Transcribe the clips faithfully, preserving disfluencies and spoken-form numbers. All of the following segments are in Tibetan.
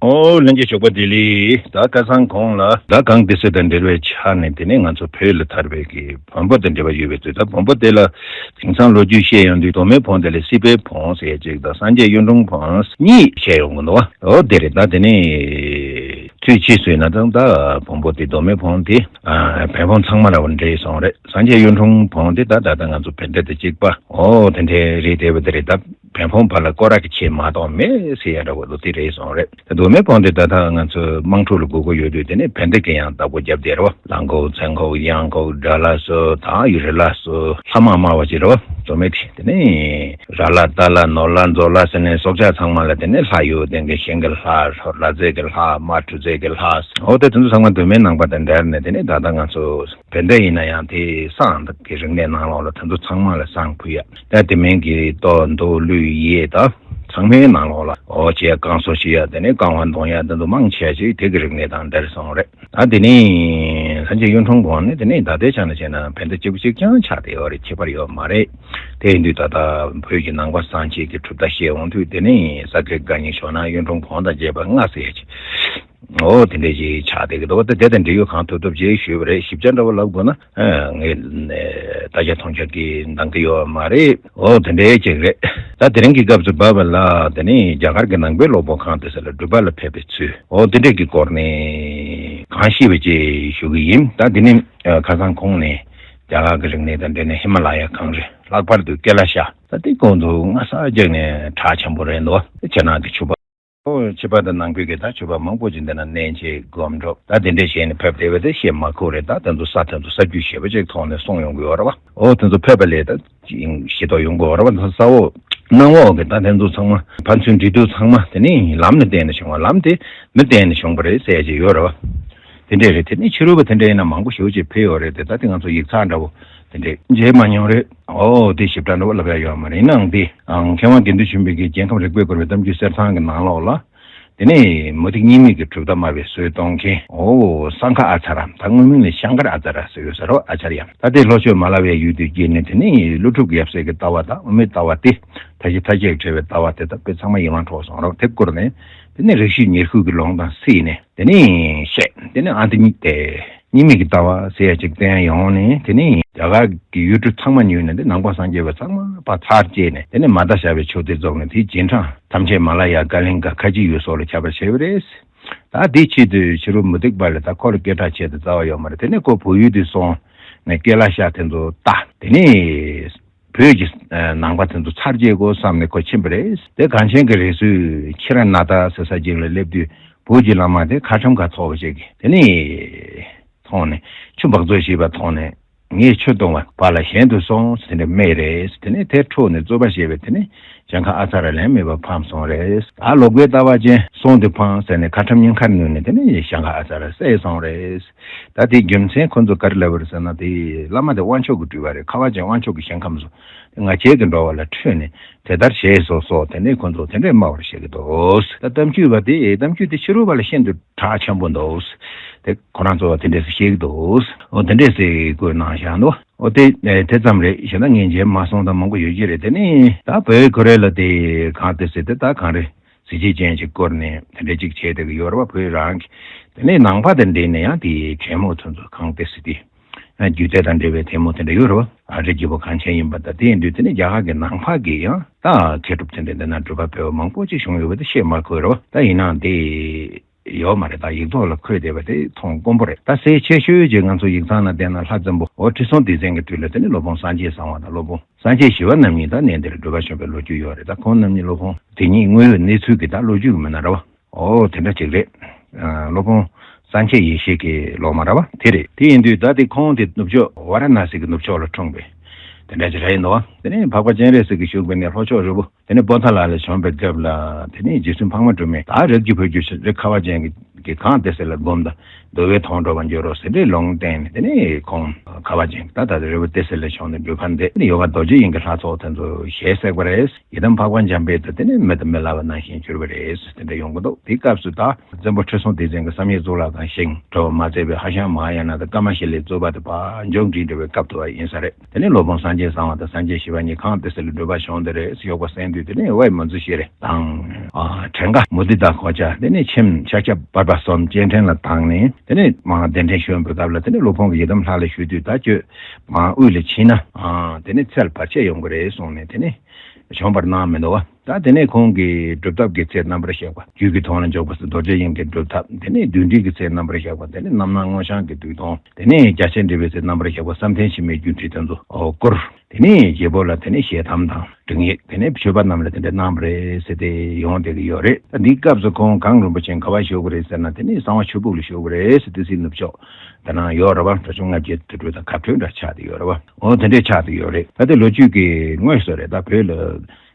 ཨོ་ལྷན་རྒྱས་ཞོགས་པ་བདེ་ལེགས། ད་ཁ་སང་གོང་ལ་ད་གངས་ཏི་སེ་དང་འབྲེལ་བའི་ཆ་ནས་དེ་ནས་ང་ཚོ་བོད་ལ་དར་བའི་གི་བོན་པོ་དང་འབྲེལ་བ་ཡོད་པའི་ཚུལ། ད་བོན་པོ་དེ་ལ་དེང་སང་ལོ་རྒྱུས་བཤད་ཡོང་དུས་མདོ་སྨད་བོན་དེ་ལ་སྲིད་པའི་བོན་ཟེར་ཅིག་དང་སངས་རྒྱས་གཡུང་དྲུང་བོན་གཉིས་བཤད་ཡོང་གི་འདུག་བ། ཨོ་དེ་རེད། ད་དེ་ནས་ཚུལ་ཕྱིས་སུ་ཡིན་ན་ད་ད་བོན་པོ་དེ་མདོ་སྨད་བོན་དེ་ཨ་བོན་པོ་ཚང་མ་ལ་འདྲེས་སོང་རེད། སངས་རྒྱས་གཡུང་དྲུང་བོན་དེ་ད་ད་ད་ང་ཚོ་བོད་འདྲ་དང་གཅིག་པ། ཨོ་དེ་འདྲའི་རེད་བསྡད་པ་དེ་རེད། ད་བོན་པོ་བར་ལ་སྐོར་ར་གི་ཆེ་མ་གཏོགས་མེད་ཟེར་ཡ་འདྲ་བོ་ལོ་དེ་རེད་སོང་རེད། ད་མདོ་སྨད་བོན་དེ་ད་ད་ང་ཚོ་དམངས་ཁྲོད་ལ་དགོས་མཁོ་ཡོད་དུས་དེ་ནས་བོན་སྡེ་གི་ཡང་བདག་པོ་རྒྱབ་བསྡད་རེད་བ། གླང་གོག་མཚོན་གོག་གཡང་གོག་དགྲ་ལྷ་སོགས་ད་ཡུལ་རི་ལྷ་སོགས་ལྷ་དམག་དམར་བ་ཅིག་རེད་བ། མདོ་སྨད་དེ་དེ་ནས་ར་ལྷ་རྟ་ལྷ་ནོར་ལྷ་མཛོ་ལྷ་ཟེར་ནས་སྲོག་ཆགས་ཚང་མ་ལ་དེ་ནས་ལྷ་ཡོད། དེ་གི་ཞིང་གི་ལྷ་ལྷ་རྫས་ཀྱི་ལྷ་དམག་གྲུ་རྫས་ཀྱི་ལྷ། འོ་དེ་དེ་ཚོ་ཚང་མ་མདོ་སྨད་ནང་པ་དང་འབྲེལ་ནས་དེ་ནས་ད་ལྟ་ང་ཚོ་བོད་འདྲ་ཡིན་ན་ཡང་དེ་བསང་གི་རིག་གནས་ནང་ལོགས་ལ་དེ་ཚོ་ཚང་མ་ལ་བསང་ཕུལ་ཡ། ད་དེ་མིན་གྱི་ལྟོ་འདོ་གླུད་ཡས་ད་ཚང་མའི་ནང་ལོགས་ལ་འོ་བྱས་བསྐང་གསོ་བྱེད་ཡ། དེ་ནས་བསྐང་བ་འདོན་ཡ་དེ་ཚོ་མང་ཆེ་ཞིག་དེ་གི་རིག་གནས་དང་འབྲེལ་སོང་རེད། ད་དེ་ནས་སངས་རྒྱས་གཡུང་དྲུང་བོན་ནི་དེ་ནས་ད་ལྟའི་ཆ་ནས་བྱས་ན་བོན་ད་གཅིག་པ་གཅིག་རྐྱང་ཆགས་བསྡད་ཡོད་རེད། ཁྱད་པར་ཡོད་མ་རེད། དེ་ཡིན་དུས་ད་ལྟ་བོད་ཀྱི་ནང་པ་སངས་རྒྱས་ཀྱི་གྲུབ་མཐའ་བཤད་འོང་དུས་དེ་ནས་ས་དགེ་བཀའ་རྙིང་ཞོ་ནང་གཡུང་དྲུང་བོན་དང་བཅས་པ་ལྔ་ཟེར་ཡ་ཅིག་འོ་དེ་འདྲས་ཅིག་ཆགས་བསྡད་ཀྱི་འདུག་བ། ད་དེ་དང་འབྲེལ་ཡོད་གང་ཐུབ་ཐུབ་ཅིག་ཞུས་པ་རེད། ཞིབ་ཆ་འདྲ་བོ་ལབ་དགོས་ན་ཨ་ངས་ལྟ་རྒྱ་མཐོང་རྒྱ་གི་འདང་གི་ཡོད་མ་རེད། འོ་དེ་འདྲས་ཅིག་རེད། ད་དེ་རིང་གི་སྐབས་སུ་བབས་པ་ལ་དེ་ནས་རྒྱ་གར་གྱི་ནང་པའི་སློབ་དཔོན་གང་དེ་ཚོ་ལ་སྒྲུབ་པ་ལ་ཕེབས་པའི་ཚུལ། འོ་དེ་འདྲས་ཀྱི་སྐོར་ནས་གང་ཤེས་པ་ཅིག་ཞུ་གི་ཡིན། ད་དེ་ནས་ཁ་སང་གོང་ནས་རྒྱ་གར་གྱི་རིག་གནས་དང་འབྲེལ་ནས་ཧི་མ་ལ་ཡ་གངས་རི་ལྷག་པར་དུ་ཀེ་ལ་ཤ་ད་དེ་ཁོང་ཚོ་སྔ་ས་རྒྱག་ནས་གྲགས་ཆེན་པོ་རེད་འདུག་ཕྱི་ནང་གི་ཆུ་བ། ཨོ་ཕྱི་པ་དང་ནང་པའི་གི་ད་ཆོས་པ་མང་པོ་ཅིག་འདི་ན་གནས་མཇལ་སྒོམ་སྒྲུབ་ད་དེ་འདྲས་བྱས་ནས་ཕེབས་བསྡད་པ་དེ་བཤད་མ་ཁུག་རེད། ད་དེ་ཚོ་ས་དེ་ཚོ་ས་རྒྱུས་ཞེ་པོ་ཅིག་ཐོག་ནས་གསུངས་ཡོང་གི་ཡོད་རེད་བ། ཨོ་དེ་ཚོ་ཕེབས་པ་ལས་ད་ཤེས་རྟོགས་ཡོང་གི་ཡོད་རེད་བ། ད་ས་འོག་གནམ་འོག་གི་ད་དེ་ཚོ་ཚང་མ་ཕན་ཚུན་འབྲེལ་གཏུག་ཚང་མ་དེ་ནི་ལམ་ནས་བརྟེན་ནས་བྱུང་བ། ལམ་དེ་མི་བརྟེན་ནས་བྱུང་བ་རེད་ཟེར་ཡ་ཅིག་ཡོད་རེད་བ། དེ་འདྲས་རེད། དེ་ནི་ཕྱི་རོལ་པ་དེ་འདྲས་ཡིན་ན་མང་པོ་ཞེ་པོ་ཅིག་ཕེབས་ཡོད་རེད་དེ། ད་དེ་ང་ཚོ་ཡིག་ཚགས་འདྲ་བོ་དེ་འདྲས་མཇལ་མ་མྱོང་རེད། ཨོ་དེ་ཞིབ་ཕྲ་འདྲ་བོ་ལབ་ཡ་ཡོད་མ་རེད། ཡིན་ནའང་དེ་མཁས་དབང་དགེ་འདུན་ཆོས་འཕེལ་གྱི་རྒྱལ་ཁམས་རིག་པས་བསྐོར་བའི་གཏམ་རྒྱུད་གསེར་ཐང་གི་ནང་ལོགས་ལ་དེ་ནས་མུ་སྟེགས་གཉིས་མེད་ཀྱི་གྲུབ་མཐའ་སྨྲ་བའི་སྲོལ་གཏོད་མཁན་ཨོ་སྭཱ་ཁཱ་ཨ་ཙཱ་ར། ད་སྔོན་མིང་ལ་ཤངྐར་ཨ་ཙཱ་ར་ཟེར་ཡོད་ས་རེད་བ། ཨ་ཙརྱ། ད་དེ་ལྷོ་ཕྱོགས་མ་ལ་ཝའི་ཡུལ་དུ་སྐྱེས་ནས་དེ་ནས་ཀླུ་སྒྲུབ་ཀྱི་ཡབ་སྲས་ཀྱི་ལྟ་བ་དང་དབུ་མའི་ལྟ་བ་སྟེ་མཐའ་བཞི་མཐའ་བརྒྱད་ཀྱིས་བྲལ་བའི་ལྟ་བ་དེ་དག་དཔེ་ཚང་མ་ཡིད་དབང་འཕྲོག་སོང་རེད་བ། དེ་བསྐུར་ནས་དེ་ནས་རིག་བྱེད་ཉེར་དགུ་གི་ལུང་དང་བསྲེས་ནས་དེ་ནས་བཤད། དེ་ནས་ཨ་ཏི་ཉིད་དེ་གཉིས་མེད་ཀྱི་ལྟ་བ་ཟེར་ཡ་ཅིག་བསྟན་ཡོང་ནས་དེ་ནས་རྒྱ་གར་གྱི་ཡུལ་གྲུ་ཚང་མ་ཉུལ་ནས་དེ་ནང་པ་སངས་རྒྱས་པ་ཚང་མ་ཕར་ཚར་བཅད་ནས་དེ་ནས་མ་དྷ་ཞབས་པའི་ཕྱོགས་དེ་རྫོགས་ནས་དེའི་རྗེས་འབྲང་ཐམས་ཅད་མ་ལ་ཡ་ཀ་ལིང་ག་ཁ་ཆེའི་ཡུལ་སོགས་ལ་ཁྱབ་པར་བྱས་པ་རེད། ད་དེའི་ཆེད་དུ་ཕྱི་རོལ་མུ་སྟེགས་པ་ལ་ད་ཁོ་ལ་སྐད་གྲགས་ཆེ་དུ་རྩ་བ་ཡོད་མ་རེད། དེ་ནས་ཁོ་བོད་ཡུལ་དུ་སོང་ནས་ཀེ་ལ་ཤ་དེ་ཚོ་ལྟ། དེ་ནས་བོད་ཀྱི་ནང་པ་དེ་ཚོ་ཚར་བཅད་དགོས་བསམ་ནས་ཁོ་ཕྱིན་པ་རེད། དེ་གངས་ཅན་གྱི་རི་སུལ་ཁྱི་ར་ན་ད་ཟེར་ས་ཅིག་ལ་སླེབས་དུས་བོད་ཀྱི་བླ་མ་དེ་ཁ་ཁྲམ་ཁ་ཐོག་ཅིག་གིས་དེ་ནས་མཐོང་ནས་ཆུ་འབག་བཙོག་ཞེས་པ་མཐོང་ནས། ངས་ཆུ་བཏུང་བ་བ་ལ་གཞན་དུ་སོང་ཟེར་ནས་སྨྲས་རེད། དེ་ནས་དེ་འཕྲོག་ནས་རྩོད་པ་བྱས་པས་དེ་ནས་ཞང་ཁ་ཨ་ཙ་ར་ལན་མེད་པར་ཕམ་སོང་རེད། ཨ་ལོག་པའི་ལྟ་བ་ཅན་སོང་དུ་ཕངས་ཟེར་ནས་ཁ་ཁྲམ་སྙིང་ཁར་བསྣུན་ནས་དེ་ནས་ཞང་ཁ་ཨ་ཙ་ར་བསད་སོང་རེད། ད་དེའི་རྒྱུ་མཚན་ཁོ་ཚོ་ག་རེ་ལབ་པ་རེད་ཟེར་ན་དེ་བླ་མ་དེ་དབང་ཕྱུག་གི་སྤྲུལ་པ་རེད། ཁ་བ་ཅན་དབང་ཕྱུག་གི་ཞིང་ཁམས་སུ་དེ་ང་རྒྱལ་གྱི་འགྲོ་བ་ལ་ཁྲོས་ནས་དེ་ལྟར་བྱས་སོ་སོ་དེ་ནས་ཁོ་ཚོ་དེ་འདྲས་སྨྲ་བར་བྱེད་ཀྱི་འདུག་ད་གཏམ་རྒྱུད་པ་དེ་གཏམ་རྒྱུད་དེ་ཕྱི་རོལ་པ་ལ་ཤིན་ཏུ་གྲགས་ཆེན་པོ་འདུག་དེ་ཁོ་རང་ཚོ་བ་དེ་འདྲས་སེ་བཤད་ཀྱི་འདུག་འོ་དེ་འདྲས་སེ་བཀོད་གནང་བཞག་འདུག་འོ་དེ་དེ་ཙམ་རེད། གཞན་ད་ངས་མཇལ་མ་སོང་ད་མང་པོ་ཡོད་ཀྱི་རེད། དེ་ནས་ད་བོད་ཁོ་རེ་ལ་དེ་གང་དེ་སེ་དེ་ད་གང་རེད་གཟི་བརྗིད་ཅན་ཅིག་བསྐོར་ནས་དེ་འདྲས་ཅིག་བྱས་བསྡད་ཀྱི་ཡོད་རེད་བ། བོད་རང་གི་དེ་ནས་ནང་པ་དེ་འདྲས་ནས་ཡང་དེ་གྲོས་མོལ་ཚོ་ཚོ་གང་དེ་སེ་དེ་རྒྱུད་སྡེ་དང་འབྲེལ་བའི་ཐལ་མོ་དེ་འདྲ་ཡོད་རེད་བ། ཨ་རི་རྒྱལ་པོ་གངས་ཅན་ཡིན་པ་དང་དེ་ཡིན་དུས་དེ་ནས་རྒྱ་གར་གྱི་ནང་པ་གི་ཡང་ད་མཁས་གྲུབ་དེ་འདྲས་འདི་ན་སྒྲུབ་པ་བོད་པ་མང་པོ་ཅིག་བྱུང་ཡོད་པ་དེ་བཤད་མ་དགོས་རེད་བ། ད་ཡིན་ནའང་དེ། ཡོད་མ་རེད། ད་ཡིག་ཐོག་ལ་འཁོད་བསྡད་པ་དེ་མཐོང་དཀོན་པོ་རེད། ད་གསལ་ཆེ་ཤོས་ཀྱི་ང་ཚོ་ཡིག་ཚང་ནང་བལྟས་ན་ལྷ་བཙན་པོ་འོ་ཁྲི་སྲོང་ལྡེ་བཙན་གྱི་དུས་ལ་དེ་ནི་སློབ་དཔོན་སངས་རྒྱས་གསང་བ་དང་སློབ་དཔོན་སངས་རྒྱས་ཞི་བ་རྣམ་གཉིས་ད་གནས་འདིར་སྒྲུབ་པ་བྱོན་པའི་ལོ་རྒྱུས་ཡོད་རེད། ད་ཁོང་རྣམ་གཉིས་སློབ་དཔོན་དེ་ཉིད་དངོས་ཡོད་གནས་ཚུལ་གྱི་ད་ལོ་རྒྱུས་ཀྱི་མི་སྣ་རེད་བ། འོ་དེ་འདྲ་ཅིག་རེད། ཨ་སློབ་དཔོན་སངས་རྒྱས་ཡེ་ཤེས་ཀྱི་སློབ་མ་རེད་བ། དེ་རེད། དེ་ཡིན་དུས་ད་དེ་ཁོང་དེ་ནུབ་ཕྱོགས་ཝཱ་ར་ཎ་སི་གི་ནུབ་ཕྱོགས་ལ་འཁྲུངས་པའི་དེ་འདྲ་ཅིག་རེད་འདུག་བ། དེ་ནས་འཕགས་པ་སྤྱན་རས་གཟིགས་ཀྱི་བཞུགས་པའི་གནས་ལྷོ་ཕྱོགས་རི་བོ། དེ་ནས་པོ་ཐ་ལ་ལ་བྱོན་པའི་སྐབས་ལ་དེ་ནས་རྗེ་བཙུན་འཕགས་མ་སྒྲོལ་མས་ད་རིགས་ཀྱི་བུ་ཁྱོད་རིགས་ཁ་བ་ཅན་གྱི་ གིས་གང་དེ་སྲིད་ལ་བསྒོམ་དང་། འདུལ་བའི་དོན་འགྲུབ་པར་འགྱུར་རོ་ཟེར་འདྲའི་ལུང་བསྟན་ནས། དེ་ནས་ཁོང་ཁ་བ་ཅན་ད་ད་རི་བོ་ཏི་སེ་ལ་བྱོན་ནས་སྒྲུབ་པ་འདི་ནི་ཡོ་ག་རྡོ་རྗེ་དབྱིངས་ཀྱི་ལྷ་ཚོགས་དེ་ཚོ་ཞལ་གཟིགས་པ་རེད། ཡི་དམ་འཕགས་པ་འཇམ་དཔལ་དུ་དེ་ནས་མི་དང་མི་ལབ་པ་ནང་བཞིན་གྱུར་པ་རེད། དེ་འདྲ་ཡོང་གི་འདུག་དེའི་སྐབས་སུ་ད་བཙན་པོ་ཁྲི་སྲོང་ལྡེ་བཙན་གྱི་བསམ་ཡས་གཙུག་ལག་ཁང་བཞེངས། གྲོ་བོ་མ་ཟད་པའི་ཧ་ཤང་མ་ཧཱ་ཡ་ན་དང་ཀ་མ་ཤཱི་ལའི་རྩོད་པ་དེ་ཕར་མཇུག་སྒྲིལ་འགྲོ་བའི་སྐབས་ཐུག་པ་ཡིན་ས་རེད། དེ་ནས་སློབ་དཔོན་སངས་རྒྱས་གསང་བ་དང་སངས་རྒྱས་ཞི་བ་གཉིས་གང་དེ་སྲིད་ལ་སྒྲུབ་པར་བྱོན་དེ་རེད། ཞོགས་པ་གསན་དུས་དེ་ནས་དབའི་མུ་ཙི་ཤྲཱི་དང་། ཨ། ཕྲེང་བ་མུ་ཏི་དཱ་ཀོ་ཅ། དེ་ནས་ཁྱིམ་ཤཱཀྱ་བར་པ་གསུམ་སྐྱེལ་འདྲེན་ལ་བཏང་ནས། དེ་ནས་མར་གདན་འདྲེན་ཞུ་བའི་སྐབས་ལ། དེ་ནས་སློབ་དཔོན་གྱིས་ཡི་དམ་ལྷ་ལ་ཞུས་དུས། ད་ཁྱོད་མར་དབུས་ལ་ཕྱིན་ན། ཨ། དེ་ནས་ཚེ་ལ་བར་ཆད་ཡོང་གི་རེད་གསུངས་ནས། དེ་ནས་བྱོན་པར་གནང་མི་འདུག་པ། ད་དེ་ནས་ཁོང་གིས་སྒྲུབ་ཐབས་ཀྱི་ཚེ་རྣམ་པར་གཞག་པ། རྒྱུད་ཀྱི་དོན་ལ་འཇུག་པ་སོགས་རྡོ་རྗེ་དབྱིངས་ཀྱི་སྒྲུབ་ཐབས། དེ་ནས་བདུད་འདུལ་གྱི་ཚེ་རྣམ་པར་གཞག་པ། དེ་ནས་རྣམ་སྣང་མངོན་བྱང་གི་བདུད་དོན། དེ་ནས་རྒྱ་ཆེར་འགྲེལ་བའི་ཚེ་རྣམ་པར་གཞག་པ། བསམ་གཏན་ཕྱི་མའི་སྒྱུ་འཕྲུལ་དེ་ཚོ་བསྐུར། དེ་ནས་རྒྱལ་པོ་ལ་དེ་ནས་ཞལ་གདམས་དང་དྲིལ་བསྒྲགས། དེ་ནས་ཆོས་པ་རྣམས་ལ་དེ་འདྲ་གནང་བ་རེད་ཟེར་ཏེ་ཡོང་བསྡད་ཀྱི་ཡོད་རེད། ད་འདིའི་སྐབས་སུ་ཁོང་གངས་རིན་པོ་ཆེ་ག་པར་བཞུགས་ཀྱི་རེད་ཟེར་ན། དེ་ནས་གསང་བ་ཆོས་ཕུག་ལ་བཞུགས་ཀྱི་རེད་ཟེར། ཏི་སེའི་ནུབ་ཕྱོགས་དེ་ན་ཡོད་རེད་པ། གྲྭ་ཆུང་ལྔ་བརྒྱ་དེ་འདྲ་དང་གབ་འཕྲོད་འདྲ་ཆགས་བསྡད་ཡོད་རེད་པ། འོ་དེ་འདྲས་ཆགས་བསྡད་ཡོད་རེད། ད་དེ་ལོ་རྒྱུས་ཀྱི་དངོས་སུ་རེད། ད་བོད་ལ་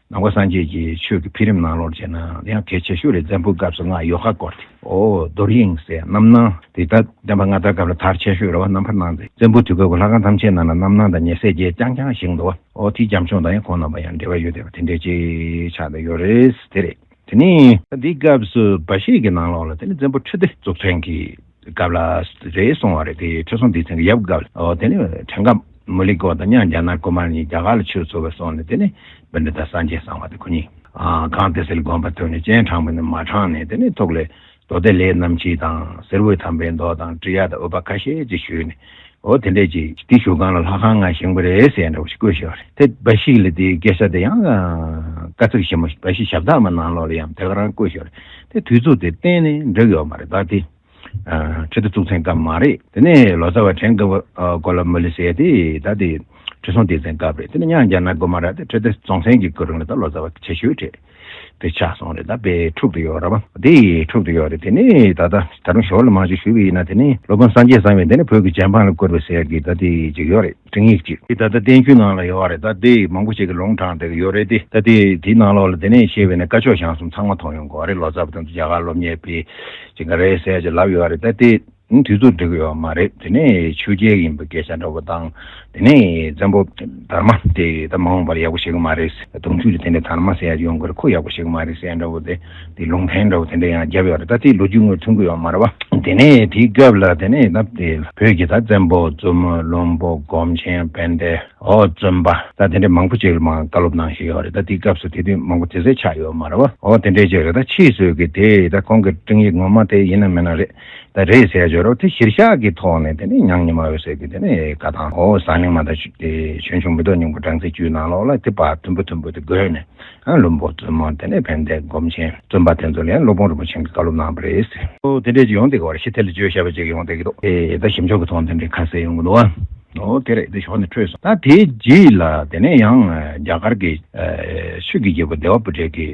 ནང་པ་སངས་རྒྱས་ཀྱི་ཆོས་ཀྱི་འཕེལ་རིམ་ནང་ལོགས་བྱས་ན་ཡང་གལ་ཆེ་ཤོས་རེད། བཙན་པོའི་སྐབས་སུ་སྔགས་ཡོ་ག་བསྐོར་ཏེ། འོ་རྡོར་དབྱིངས་ཟེར་རྣམ་སྣང་དེ། ད་བསྟན་པ་སྔ་དར་སྐབས་ལ་དར་ཆེ་ཤོས་རེད་པ། རྣམ་པར་སྣང་མཛད། བཙན་པོའི་དུས་སྐབས་ཀྱི་ལྷ་ཁང་ཐམས་ཅད་ནང་ལ་རྣམ་སྣང་དང་ཉེ་སྲས་བརྒྱད་རྐྱང་རྐྱང་བཞེངས་འདུག་པ། འོ་དེའི་རྒྱབ་ལྗོངས་དང་ཡང་ཁོང་རྣམ་པ་ཡང་འབྲེལ་བ་ཡོད་བསྡད་པ་དེ་འདྲས་ཅིག་ཆགས་བསྡད་ཡོད་རེད། དེ་རེད། དེ་ནས་འདིའི་སྐབས་སུ་སྦ་བཞེད་ཀྱི་ནང་ལོགས་ལ། དེ་ནས་བཙན་པོ་ཁྲི་ལྡེ་གཙུག་བཙན་གྱི་སྐབས་ལ་རེད་གསུངས་པ་རེད། དེ་ཁྲི་སྲོང་ལྡེ་བཙན་གྱི་ཡབ་སྐབས་ལ། འོ་དེ་ནས་ཕྲེང་བ་མུ་ལི་ཀོ་དང་གཉའ་ཛྙཱ་ན་ཀུ་མཱར་གཉིས་རྒྱ་གར་ལ་ཆོས་འཚོལ་བར་སོང་ནས། དེ་ནས་བྷན་དྷི་ཏ་སངས་རྒྱས་གསང་བ་དེ་ཁོ་གཉིས། ཨ། གང་དེ་སྲིད་ལ་དགོངས་པ་ཐོས་ནས་སྤྱན་དྲངས་པ་ནི་མ་དྲངས་ནས། དེ་ནས་ཐུགས་ལ་མདོ་སྡེ་ལས་རྣམ་བཞི་དང་། གསེར་འོད་དམ་པའི་མདོ་དང་། ཀྲི་ཡ་དང་ཨུ་པ་ཁ་ཤས་ཅིག་ཞུས་ནས། འོ་དེ་འདྲས་ཅིག་དེ་བཞུགས་སྒང་ལ་ལྷ་ཁང་ང་བཞེངས་པ་རེད་ཟེར་འདྲ་བོ་ཞིག་བཀོད་བཞག་རེད། དེ་སྦ་བཞེད་ལ་དེའི་སྐད་ཆ་དེ་ཡང་བཀའ་ཚིགས་ཞིབ་མོ་ཞིག་སྦ་བཞེད་ཞབས་བཏགས་མ་ནང་ལོགས་ལ་ཡང་དེ་ག་རང་བཀོད་བཞག་རེད། དེ་དུས་ཚོད་དེ་གཏན་ནས་འགྲིག་ཡོད་མ་རེད། ད་དེ། ཨ། ཁྲི་ལྡེ་གཙུག་བཙན་སྐབས་མ་རེད། དེ་ནས་ལོ་ཙཱ་བ་ཕྲེང་ཀོ་ལ་མུ་ལི་ཟེར་དེ་ད་དེ་ཁྲི་སྲོང་ལྡེ་བཙན་སྐབས་རེད། དེ་ནས་གཉའ་ཛྙཱ་ན་ཀུ་མཱ་ར་དེ་ཁྲི་ལྡེ་གཙུག་བཙན་གྱི་སྐུ་རིང་ལ་ད་ལོ་ཙཱ་བ་ཆེ་ཤོས་རེད། དེ་ཆགས་སོང་རེད། ད་དཔེ་འཁྲུག་ཏུ་ཡོད་རེད་པ། དེ་འཁྲུག་ཏུ་ཡོད་རེད། དེ་ནས་ད་ལྟ་ད་རུང་ཞོར་ལ་མང་ཆེ་ཞུས་པ་ཡིན་ན། དེ་ནས་སློབ་དཔོན་སངས་རྒྱས་བཟང་པོས་དེ་ནས་བོད་ཀྱི་རྗེ་འབངས་ལ་བསྐུར་བ་ཟེར་གྱི་ད་དེ་ཅིག་ཡོད་རེད། དྲི་ངེས་ཅིག་དེ་ད་ལྟ་བསྟན་བཅོས་ནང་ལ་ཡོད་རེད། ད་དེ་མང་པོ་ཞིག་གིས་ལུང་དྲངས་བསྡད་ཀྱི་ཡོད་རེད། དེ་ད་དེ་དེའི་ནང་ལོགས་ལ་དེ་ནས་བཤད་པ་ཡིན་ན་བཀའ་ཆོས་ཞང་གསུམ་ཚང་མ་མཐོང་ཡོང་གི་རེད། ལོ་ཙཱ་བ་དེ་ཚོ་རྒྱ་གར་སློབ་གཉེར་ཕུལ་བྱེད་ཀྱི་རེད་ཟེར་ཅིག་ལབ་ཡོད་རེད། ད་དེ་དུས་ཚོད་འགྲིག་གི་ཡོད་མ་རེད། དེ་ནས་ཆོས་རྒྱལ་ཡིན་པའི་སྐད་ཆ་འདྲ་བོ་དང་། དེ་ནས་བཙན་པོ་དར་མ་དེ་ད་མ་འོངས་པར་ཡག་པོ་བྱེད་ཀྱི་མ་རེད། གདུང་རྒྱུད་ལ་དེ་འདྲའི་དར་མ་ཟེར་ཡག་ཡོང་གི་རེད། ཁོ་ཡག་པོ་བྱེད་ཀྱི་མ་རེད་ཟེར་འདྲ་བོ་དེ། དེ་ལུང་འདྲེན་འདྲ་བོ་དེ་འདྲ་ཡང་བརྒྱབ་ཡོད་རེད། ད་དེ་ལོ་རྒྱུས་དངོས་མཐུན་གྱི་ཡོད་མ་རེད་པ། དེ་ནས་དེའི་སྐབས་ལ་དེ་ནས་ད་དེ་བོད་ཀྱི་ད་བཙན་པོ་བཙུན་མོ་བློན་པོ་སྒོམ་ཆེན་བན་དེ། འོ་བཙུན་པ། ད་དེ་འདྲའི་མང་པོ་ཅིག་ལ་མར་བཀའ་སློབ་གནང་བཞིན་ཡོད་རེད། ད་དེའི་སྐབས་སུ་དེ་དུས་མང་པོ་དེ་ཚོ་ཆགས་ཡོད་མ་རེད་པ། འོ་དེ་འདྲའི་ཅིག་རེད། ད་ཕྱིས་སུ་གི་དེ་ད་ཁོང་གི་སྐད་ཡིག་ངོ་མ་དེ་ཡིན་ན་མིན་ན་རེད། ད་རེད་ཟེར་ཡག་ཡོད་རེད་པ། དེ་གཞིར་བཞག་གི་ཐོག་ནས་དེ་ནས་ཉང་ཉི་མ་འོད་ཟེར་གྱི་དེ་ནས་བཀའ་ཐང་། འོ་ཟངས་གླིང་མ་དང་དེ་ཆོས་འབྱུང་མེ་ཏོག་སྙིང་པོ་སྦྲང་རྩིའི་བཅུད་ནང་ལོགས་ལ་དེ་བར་མཐུན་པོ་མཐུན་པོ་དེ་བགོས་ནས། ཨ། བློན་པོ་བཙུན་མོ་དེ་ནས་བན་དེ་སྒོམ་ཆེན་བཙུན་པ་དེ་ཚོ་ལ་ཡང་སློབ་དཔོན་རིན་པོ་ཆེ་གིས་བཀའ་སློབ་གནང་བ་རེད་ཟེར། འོ་དེ་འདྲས་ཅིག་ཡོང་བསྡད་ཀྱི་ཡོད་རེད། ཕྱི་ཐལ་ལ་བརྗོད་བཞག་པ་ཅིག་ཡོང་བསྡད་ཀྱི་འདུག་ཨེ། ད་ཞིབ་འཇུག་གི་ཐོག་དེ་འདྲའི་ཁ་གསལ་ཡོང་གི་འདུག་པ། འོ་དེ་རེད། དེ་ཞོར་ནས་འཕྲོས་སོང་། ད་དེའི་རྗེས་ལ་དེ་ནས་ཡང་རྒྱ་གར་གྱི་ཆོས་ཀྱི་རྒྱལ་པོ་བདེ་བ་པུ་ཏྲ་གི་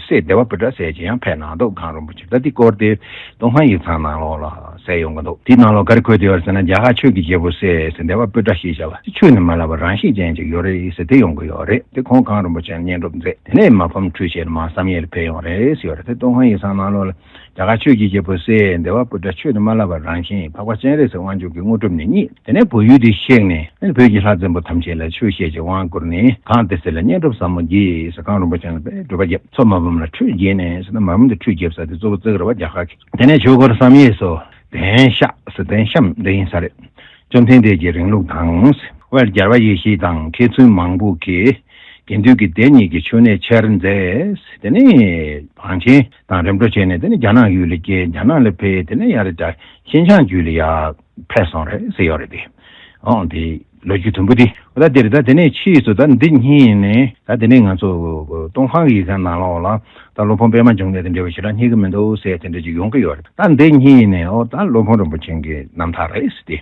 སྲས་བདེ་བ་པུ་ཏྲ་ཟེར་ཅིག་ཡང་ཕེབས་གནང་འདུག་གངས་རིན་པོ་ཆེ། ད་དེ་སྐོར་དེ་ཏུན་ཧོང་ཡིག་ཚང་ནང་ལོགས་ལ་གསལ་ཡོང་གི་འདུག་དེའི་ནང་ལོགས་ག་རེ་འཁོད་དེ་ཡོད་རེད་ཟེར་ན། རྒྱ་གར་ཆོས་ཀྱི་རྒྱལ་པོའི་སྲས་ཟེར་བདེ་བ་པུ་ཏྲ་ཞེས་བྱ་བ་ཆོས་ནི་མ་ལབ་པར་རང་གཤིས་ཅན་ཅིག་ཡོད་རེད་ཟེར་དེ་ཡོང་གི་ཡོད་རེད། དེ་ཁོང་གངས་རིན་པོ་ཆེར་བསྙེན་སྒྲུབ་མཛད། དེ་ནས་མ་ཕམ་འཁྲུལ་བྱེད་མ་བསམ་ཡས་ལ་ཕེབས་ཡོང་རེད་ཟེར་ཡོད་རེད། དེ་ཏུན་ཧོང་ཡིག་ཚང་ནང་ལོགས་ལ། རྒྱ་གར་ཆོས་ཀྱི་རྒྱལ་པོའི་སྲས་བདེ་བ་པུ་ཏྲ་ཆོས་ནི་མ་ལབ་པར་རང་གཤིས་འཕགས་པ་སྤྱན་རས་གཟིགས་དབང་ཕྱུག་གི་དངོས་གྲུབ་ནི་རྙེད། དེ་ནས་བོད་ཡུལ་དེ་གཤེགས་ནས། བོད་ཀྱི་ལྷ་བཙན་པོ་ཐམས་ཅད་ལ་ཆོས་བཤད་ཅིང་དབང་བསྐུར་ནས། གངས་ཏི་སེ་ལ་བསྙེན་སྒྲུབ་ཟབ་མོ་བགྱིས་ཟེར། གངས་རིན་པོ་ཆེ་ལ་དཔེ་སྒྲུབ་པ་བརྒྱབ། མཚོ་མ་ཕམ་ལ་ཁྲུས་བགྱིས་ནས་ཟེར་ན། མ་ཕམ་དུ་ཁྲུས་བརྒྱབ་ས་དེ་གཙོ་བོ་བརྩི་གི་རེད་པ། རྒྱ་གར་གྱི། དེ་ནས་ཆོས་འཁོར་བསམ་ཡས་སུ་གདན་ཤག་ཟེར། གདན་བཤམས་འདི་ཡིན་ས་རེད། བཅོམ་ལྡན་འདས་ཀྱི་རིང་ལུགས་དང་། དབལ་རྒྱལ་བ་ཡེ་ཤེས་དང་མཁས་བཙུན་མང་པོ་གིས། དགེ་འདུན་གྱི་སྡེ་གཉིས་ཀྱི་མཆོད་གནས་ཆེར་མཛད། དེ་ནས་བང་ཆེན་དང་རིམ་གྲོ་བྱས་ནས། དེ་ནས་རྒྱ་ནག་ཡུལ་ལ་སྐྱེས། རྒྱ་ནག་ལ་ཕེབས། དེ་ནས་ཡར་ད་ཤིན་ཅང་རྒྱུད་ལ་ཡར་ཕེབས་སོང་རེད་ཟེར་ཡོད་རེད་དེ། ཨོང་དེ་ལོ་རྒྱུས་དུམ་བུ་དེ། འོ་ད་དེ་རེད། ད་དེ་ནས་ཕྱིས་སུ་ད་འདི་གཉིས་ནས། ད་དེ་ནས་ང་ཚོ་ཏུན་ཧོང་ཡིག་ཚང་ནང་ལོགས་ལ་ད་སློབ་དཔོན་པད་མ་འབྱུང་གནས་དང་འབྲེལ་བ་ཞེ་དྲག་རྙེད་ཀྱི་མི་འདུག་ཟེར་དེ་འདྲ་ཅིག་ཡོང་གི་ཡོད་རེད། ད་འདི་གཉིས་ནས་ཨོ་ད་སློབ་དཔོན་རིན་པོ་ཆེ་གི་རྣམ་ཐར་རེད་ཟེར་ཏེ།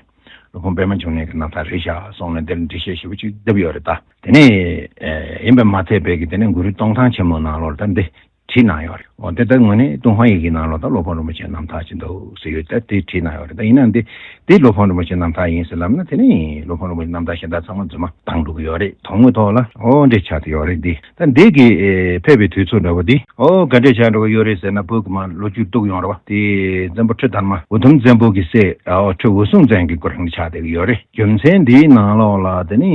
སློབ་དཔོན་པད་མ་འབྱུང་གནས་ཀྱི་རྣམ་ཐར་རེད་ཤག་གསུངས་ནས་འདིར་འགྲེལ་བཤད་ཞིབ་པོ་ཅིག་བརྒྱབ་ཡོད་རེད། ད་དེ་ནས་ཨེ་ཡིན་པས་མ་ཚད་པའི་གི་དེ་ནས་གུ་རུའི་གཏོང་ཐང་ཆེན་མོ་ནང་ལོགས་ལ་ད་འདི་ བྲིས་གནང་ཡོད་རེད། འོ་དེ་ལྟར་དངོས་གནས་ཏུན་ཧོང་ཡི་གེའི་ནང་ལོགས་ད་སློབ་དཔོན་རིན་པོ་ཆེའི་རྣམ་ཐར་ཅིག་འདུག་ཟེར་ཡོད། ད་དེ་བྲིས་གནང་ཡོད་རེད། ད་ཡིན་ན་འདི་འདི་སློབ་དཔོན་རིན་པོ་ཆེའི་རྣམ་ཐར་ཡིན་ཟེར་ལབ་ན། དེ་ནི་སློབ་དཔོན་རིན་པོ་ཆེའི་རྣམ་ཐར་གཞན་དག་ཚང་མ་རྫུན་མ་བཏང་འགྲོ་གི་ཡོད་རེད། དོན་དངོས་ཐོག་ལ་འོ་འདྲས་ཆགས་བསྡད་ཡོད་རེད། འདི་ད་འདི་གི་ཨེ་ཕེབས་པའི་དུས་ཚོད་འདྲ་བོ་འདི་འོ་ག་འདྲས་ཆགས་འགྲོ་གི་ཡོད་རེད་ཟེར་ན། བོད་ཀྱི་མར་ལོ་རྒྱུས་འདུག་ཡོང་རེད་བ། དེ་བཙན་པོ་ཁྲི་དར་མ་འུ་དུམ་བཙན་པོ་གི་སྲས་ཨོ་ཁྲི་འོད་སྲུང་བཙན་གྱི་སྐུ་རིང་ཆགས་བསྡད་ཀྱི་ཡོད་རེད། རྒྱུ་མཚན་འདིའི་ནང་ལོགས་ལ་དེ་ནི་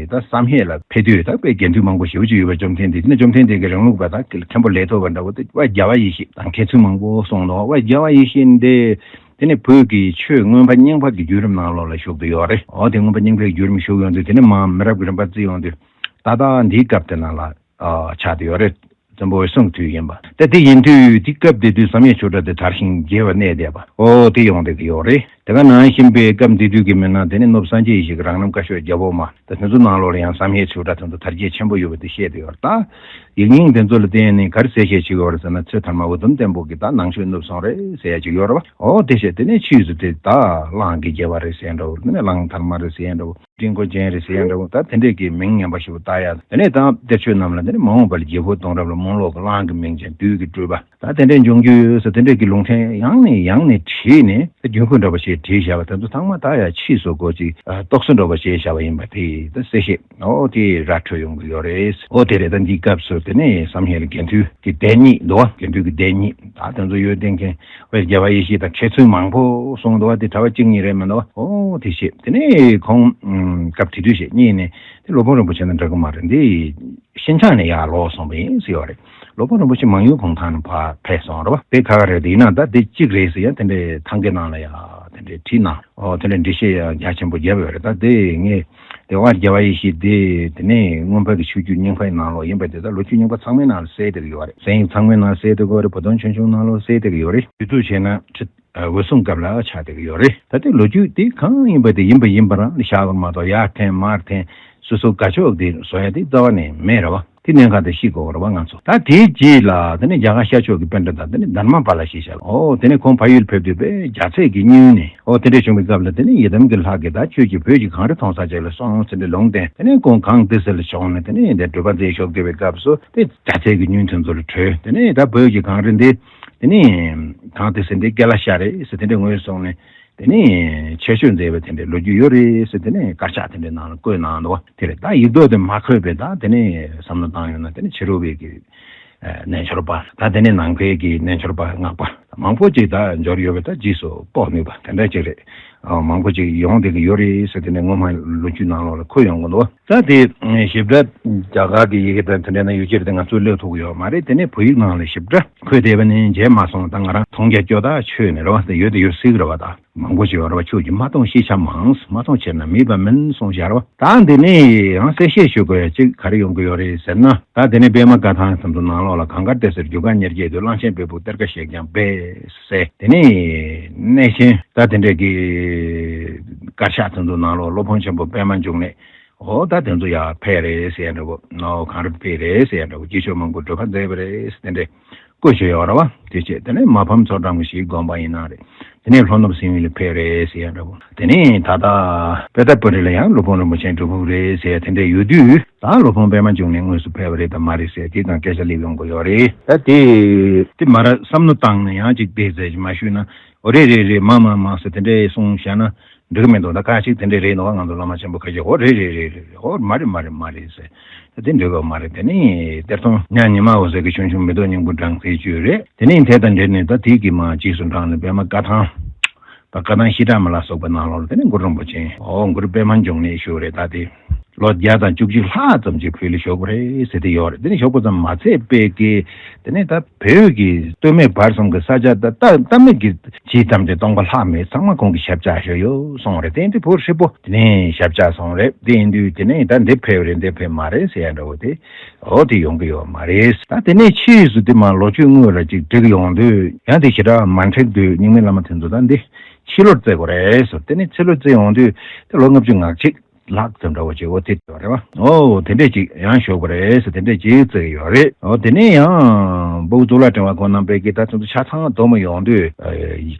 ད་བསམ་ཡས་ལ་ཕེབས་དུས་ད་དཔེ་དགེ་འདུན་མང་པོ་ཞེ་པོ་ཅིག་ཡོད་པ། བཅོམ་ལྡན་འདས་དེ་ནི་བཅོམ་ལྡན་འདས་ཀྱི་རིང་ལུགས་པ་ད་མཁན་པོ་ལས་ཐོབ་པ་འདྲ་བོ་དེ་དབའ་རྒྱལ་བ་ཡེ་ཤེས་དང་མཁས་བཙུན་མང་པོ་གསུངས་འདུག། དབའ་རྒྱལ་བ་ཡེ་ཤེས་འདི་དེ་ནི་བོད་ཀྱི་ཆོས་མངོན་པ་རྙིང་པ་གི་བརྒྱུད་རིམ་ནང་ལོགས་ལ་ཞུགས་བསྡད་ཡོད་རེད། འོ་དེ་མངོན་པ་རྙིང་པའི་བརྒྱུད་རིམ་ཞུགས་ཡོང་དུས་དེ་ནི་མར་མི་རབས་ཀྱི་རིམ་པ་བརྩི་ཡོང་དུས་ད་ལྟ་འདིའི་སྐབས་དེ་ནང་ལ་ཨ་ཆགས་བསྡད་ཡོད་རེད། བཙན་པོ་འོད་སྲུང་དུས་ཡིན་པ། ད་དེ་ཡིན་དུས་དེ་སྐབས་དེ་དུས་བསམ་ཡས་ཆོས་གྲྭ་དེ་དར་ཞིང་རྒྱས་པ་གནས་བསྡད་པ་འོ་དེ་ཡོང་བསྡད་ཀྱི་ཡོད་རེད། དེ་ག་ནང་བཞིན་པའི་སྐབས་དེ་དུས་ཀྱི་མི་སྣ་དེ་ནི་ནོར་བུ་སངས་རྒྱས་ཡེ་ཤེས་ཀྱི་རང་རྣམ་བཀའ་ཤོག་རྒྱལ་པོ་མ་ད་དེ་ཚོ་ནང་ལོགས་ལ་ཡང་བསམ་ཡས་ཆོས་གྲྭ་དེ་ཚོ་དར་རྒྱས་ཆེན་པོ་ཡོད་པ་དེ་བཤད་བསྡད་ཡོད་རེད། ད་ཡིག་རྙིང་དེ་ཚོ་ལ་བརྟེན་ནས་ག་རེ་གསལ་བཤད་བྱེད་ཀྱི་ཡོད་རེད་ཟེར་ན། ཚེ་དར་མ་འུ་དུམ་བཙན་པོ་གིས་ད་ནང་ཆོས་བསྣུབས་སོང་རེད་ཟེར་ཡ་ཅིག་ཡོད་རེད་བ། འོ་དེ་བཤད། དེ་ནས་ཕྱིས་སུ་དེ་ད་གླང་གི་རྒྱལ་བ་རེད་ཟེར་ཡ་འདྲ་བོ། དེ་ནས་གླང་དར་མ་རེད་ཟེར་ཡ་འདྲ་བོ། སྤྲིན་མགོ་ཅན་རེད་ཟེར་ཡ་འདྲ་བོ། ད་དེ་འདྲས་ཀྱི་མིང་ངན་པ་ཞིག་བཏགས་ཡ། དེ་ནས་ད་གཏེར་ཆོས་རྣམས་ལ་དེ་ནས་མ་འོངས་པ་ལ་རྒྱལ་པོ་གདུང་རབས་ལ་མོ་ལོག་གི་གླང་གི་མིང་ཅན་བདུད་ཀྱི་སྤྲུལ་པ་ད་དེ་འདྲས་འབྱུང་རྒྱུ་ཡོད་ཟེར། དེ་འདྲས་ཀྱི་ལུང་ཕྲན་ཡང་ནས་ཡང་ནས་བྲིས་ནས་ད་རྒྱུན་ཁུངས་འདྲ་བ་ཞིག་བྲིས་བཞག་པ་དེ་ཚོ་ཚང་མ་ད་ཡ་ཕྱིས་སུ་གོ་ཅིག་རྟོག་བཟོ་འདྲ་བ་ཞིག་བྱས་བཞག་པ་ཡིན་པ་དེ་ད་གསལ་བཤད་འོ་དེ་ར་འཕྲོད་ཡོང་གི་ཡོད་རེད། འོ་དེ་རེད། ད་འདིའི་སྐབས་སུ་དེ་ནས་བསམ་ཡས་ལ་དགེ་འདུན་གྱི་སྡེ་གཉིས་འདུག་བ། དགེ་འདུན་གྱི་སྡེ་གཉིས་ད་དེ་ཚོ་ཡོད་བསྡད་མཁན། དབའ་རྒྱལ་བ་ཡེ་ཤེས་དང་མཁས་བཙུན་མང་པོ་གསུངས་འདུག་བ། དེ་གྲྭ་པ་གཅིག་གཉིས་རེད་མི་འདུག་བ། ཨོ་དེ་བཤད། དེ་ནས་ཁོང་སྐབས་དེ་དུས་བཤད་གཉིས་ནས་དེ་སློབ་དཔོན་རིན་པོ་ཆེ་དང་འདྲ་གི་མ་རེད། འདི་ཤིན་ཅང་ནས་ཡར་ལོག་སོང་བ་ཡིན་ཟེར་བ་རེད། སློབ་དཔོན་རིན་པོ་ཆེ་མང་ཡུལ་གུང་ཐང་ནས་ཕར་ཕེབས་སོང་རེད་བ། དེ་ཁ་ཁ་རེད། དེ་ཡིན་ན་ད་དེ་གཅིག་རེད་ཟེར་ཡ་དེ་འདྲའི་ཐང་གའི་ནང་ལ་ཡ་དེ་འདྲའི་བྲིས་གནང་། ཨོ་དེ་འདྲའི་འགྲེལ་བཤད་ཡ་རྒྱ་ཆེན་པོ་བརྒྱབ་ཡོད་རེད། ད་དེ་ངས་དེ་དབའ་རྒྱལ་བ་ཡེ་ཤེས་དེ་དེ་ནས་མངོན་པ་གི་ཆོས་བརྒྱུད་རྙིང་པའི་ནང་ལོགས་ཡིན་པ་དེ་ད་ལོ་རྒྱུས་རྙིང་པ་ཚང་མའི་ནང་ལ་གསལ་བསྡད་ཀྱི་ཡོད་རེད། གསན་ཡིག་ཚང་མའི་ནང་གསལ་བསྡད་ཀྱི་ཡོད་རེད། བུ་སྟོན་ཆོས་འབྱུང་ནང་ལོགས་གསལ་བསྡད་ཀྱི་ཡོད་རེད། དུས་ཚོད་བྱས་ན་ཁྲི་འོད་སྲུང་སྐབས་ལ་ཆགས་བསྡད་ཀྱི་ཡོད་རེད། ད་ལྟའི་ལོ་རྒྱུས་དེ་གང་ཡིན་པ་དེ་ཡིན་པ་ཡིན་པ་རང་ལ་བཞག་པ་མ་གཏོགས་ཡར་འཐེན་མར་འཐེན་སོ་སོ་དགའ་ཕྱོགས་དེ་བཟོ་ཡ་དེ་རྩ་བ་ནས་མེད་རེད་བ། དེ་གནད་འགག་དེ་ཤེས་དགོས་རེད་བ་ང་ཚོ། ད་དེའི་རྗེས་ལ་དེ་ནས་རྒྱ་གར་ཤར་ཕྱོགས་ཀྱི་པཎྜི་ཏ་དེ་ནས་དྷརྨ་པཱ་ལ་ཞེས་བྱ་བ། ཨོ་དེ་ནས་ཁོང་ཕ་ཡུལ་ཕེབས་དུས་དཔེ་རྒྱ་ཚད་ཀྱི་སྙུན་ནས། ཨོ་དེ་འདྲ་བྱུང་བའི་སྐབས་ལ་དེ་ནས་ཡི་དམ་གྱི་ལྷ་གིས་ད་ཁྱོད་ཀྱིས་བོད་ཀྱི་གངས་རི་མཐོང་ས་ཅིག་ལ་སོང་ཟེར་ནས་ལུང་བསྟན། དེ་ནས་ཁོང་གངས་ཏི་སེ་ལ་ཕྱོགས་ནས་དེ་ནས་འདིར་སྒྲུབ་པ་མཛད་ཞུགས་བསྡད་པའི་སྐབས་སུ་དེ་རྒྱ་ཚད་ཀྱི་སྙུན་དེ་ཚོ་ལ་གྲོལ། དེ་ནས་ད་བོད་ཀྱི་གངས་རི་འདི་དེ་ནས་གངས་ཏི་སེ་འདི་ཀེ་ལ་ཤ་རེད་ཟེར་དེ་འདྲ་ངོས་བཟུང་ནས། དེ་ནས་ཆེ་ཤོས་མཛད་པའི་དེ་འདྲའི་ལོ་རྒྱུས་ཡོད་རེད་ཟེར། དེ་ནས་དཀར་ཆག་དེ་འདྲའི་ནང་ལ་བཀོད་གནང་འདུག་བ། དེ་རེད། ད་ཡིག་ཐོག་དེ་མ་འཁོད་པའི་ད་དེ་ནས་བསམ་བློ་བཏང་ཡོང་ན་དེ་ནས་ཕྱི་རོལ་པའི་གི་ཨ་རྣལ་འབྱོར་པ། ད་དེ་ནས་ནང་པའི་གི་རྣལ་འབྱོར་པ་སྔགས་པ་མང་པོ་ཅིག་ད་འབྱོར་ཡོད་པའི་ད་རྗེས་སུ་དཔོག་ནུས་པ་དེ་འདྲ་ཅིག་རེད། ཨ་མང་པོ་ཅིག་ཡོང་བསྡད་ཀྱི་ཡོད་རེད་ཟེར། དེ་ནས་སྔོན་མ་ལོ་རྒྱུས་ནང་ལོགས་ལ་འཁོད་ཡོང་གི་འདུག་བ། ད་དེ་ཞིབ་ཕྲ་རྒྱ་གར་གྱི་ཡི་གེ་དང་དེ་འདྲ་ན་ཡོད་ཀྱི་རེད་དེ་ང་ཚོས་ཀློག་ཐུབ་ཀྱི་ཡོད་མ་རེད། དེ་ནས་བོད་ཡིག་ནང་ལ་ཞིབ་ཕྲ་འཁོད་བསྡད་པ་ནི་མཇལ་མ་སོང་། ད་ང་རང་མཐོང་རྒྱ་སྐྱོ་ད་ཆོད་ནས་རེད་བ། དེ་ཡོད་དེ་ཡོད་སྲིད་ཀྱི་རེད་བ། ད་མང་པོ་ཞིག་ཡོད་རེད་བ། ཁྱོད་ཀྱིས་མ་མཐོང་ཤེས་བྱ་མང་། མ་མཐོང་བྱས་ན་མེད་པ་མིན་གསུངས་བཞག་རེད་བ། ད་འདི་ནས་ཡང་གསལ་བཤད་ཞུ་དགོས་ཡ་གཅིག་ག་རེ་ཡོང་གི་ཡོད་རེད་ཟེར་ན། ད་དེ་ནས་པདྨ་བཀའ་ཐང་དེ་ཚོ་ནང་ལོགས་ལ་གངས་དཀར་ཏི་སེར་རྒྱུ་སྐར་ཉེར་བརྒྱད་དུ། གླང་ཆེན་བེར་བུ་གཏེར་ཁ་བཤད་ཀྱང་འབད་ཟེར། དེ་ནས་གནས་ཆེན་ད་དེ་འདྲས་ཀྱི་དཀར་ཆག་དེ་ཚོ་ནང་ལོགས་སློབ་དཔོན་ཆེན་པོ་པདྨ་འབྱུང་གནས། འོ་ད་དེ་ཚོ་ཡར་ཕེབས་རེད་ཟེར་ཡ་འདྲ་བོ། ནོ་གངས་རིར་ཕེབས་རེད་ཟེར་ཡ་འདྲ་བོ། རྗེ་ཆོས་མང་པོ་སྒྲུབ་པ་མཛད་པ་རེད་ཟེར་དེ་འདྲས་བཀོད་བྱས་ཡོད་རེད་བ། དེ་བྱས་དེ་ནས་མ་ཕམ་ཚོགས་གྲངས་ཀྱི་ཞིག་དགོངས་པ་ཡིན་ན་རེད། དེ་ནས་ལྷོ་ནུབ་སྲིན་ཡུལ་ལ་ཕེབས་རེད་ཟེར་ཡ་འདྲ་བོ། དེ་ནས་ད་ལྟ་པེ་ཏ་པུ་རི་ལ་ཡང་སློབ་དཔོན་རིན་པོ་ཆེ་སྒྲུབ་ཕུག་རེད་ཟེར་ཡ་དེ་འདྲས་ཡོད་དུས། ད་སློབ་དཔོན་པདྨ་འབྱུང་གནས་དངོས་སུ་ཕེབས་པ་རེད་དམ་མ་རེད་ཟེར་དེ་དང་སྐད་ཆ་སླེབས་ཡོང་གི་ཡོད་རེད། ད་དེ་དེ་མ་ར་བསམ་བློ་བཏང་ནས་ཡང་ཅིག་བལྟས་ཟེར་ཞིག་མ་ཞུས་ན། འོ་རེད་རེད་རེད། མ་མ་མ་ཟེར་དེ་འདྲས་གསུངས་བཞག་ན་འགྲིག་གི་མི་འདུག་ད་ཁ་ཅིག་དེ་འདྲས་རེད་འདུག་ང་ཚོ་བླ་མ་ཆེན་པོ་ཁ་ཅིག་འོ་རེད་རེད་རེད་རེད། འོ་མ་རེད་མ་རེད་མ་རེད་ཟེར། དེ་འགྲིག་གི་མ་རེད། དེ་ནི་གཏེར་སྟོན་ཉང་ཉི་མ་འོད་ཟེར་གྱི་ཆུང་ཆུང་མེ་ཏོག་སྙིང་པོ་སྦྲང་རྩིའི་བཅུད་རེད། དེ་ནི་དེ་དང་འབྲེལ་ནས་ད་དེ་གི་མ་རྗེས་སུ་འབྲངས་ནས་པདྨ་བཀའ་ཐང་། ད་བཀའ་ཐང་བཤད་གྲྭ་མ་ལ་སོགས་པའི་ནང་ལོགས་ལ་དེ་ནི་གུ་རུ་རིན་པོ་ཆེ་འོ་གུ་རུ་པདྨ་འབྱུང་གནས་ཞུ་རེད། ད་དེ་ལོ་བརྒྱ་དང་བཅུ་གཅིག་ལྷག་ཙམ་ཅིག་བོད་ལ་བཞུགས་པ་རེད་ཟེར་དེ་ཡོད་རེད། དེ་ནི་བཞུགས་པ་ཙམ་མ་ཚད་པའི་གི་དེ་ནི་ད་བོད་ཀྱི་སྟོད་སྨད་བར་གསུམ་གྱི་ས་ཆ་ད་ལྟ་ལྟ་མིག་གིས་ཇི་ཙམ་གྱི་སྟོང་པ་ལྷག་མེད་ཚང་མ་ཁོང་གིས་ཞབས་བཅགས་ཞུས་ཡོད་གསུངས་རེད། དེ་ཡིན་དུས་བོད་ཧྲིལ་པོ་དེ་ནས་ཞབས་བཅགས་སོང་རེད། དེ་ཡིན་དུས་དེ་ནས་ད་འདི་ཕེབས་རེད་འདི་ཕེབས་མ་རེད་ཟེར་ཡ་འདྲ་བོ་དེ་འོ་དེ་ཡོང་གི་ཡོད་མ་རེད། ད་དེ་ནས་ཕྱིས་སུ་དེ་མ་ལོ་རྒྱུས་དངོས་ལ་ཅིག་འགྲིག་ཡོང་དུས་ཡང་དེ་ཞེ་དྲག་མ་འགྲིག་དུས་རྙིང་མའི་བླ་མ་དེ་ཚོ་ད་འདི་ཕྱི་ལོར་བརྩི་དགོས་རེད་ཟེར། དེ་ནས་ཕྱི་ལོར་བརྩི་ཡོང་དུས་དེ་ལོ་ལྔ་བཅུ་ང་གཅིག་ལྷག་ཙམ་འདྲ་བོ་ཅིག་འོ་དེ་ཡོད་རེད་བ། འོ་དེ་འདྲས་ཅིག་ཡང་ཞོག་པ་རེད་ཟེར་དེ་འདྲས་ཅིག་བརྩི་གི་ཡོད་རེད། འོ་དེ་ནས་ཡང་སྤུ་གུ་གཙུག་ལག་ཕྲེང་བ་ཁོང་རྣམ་པས་ཀྱི་ད་ཚོད་ཆ་ཚང་རྡོག་མ་ཡོང་དུས་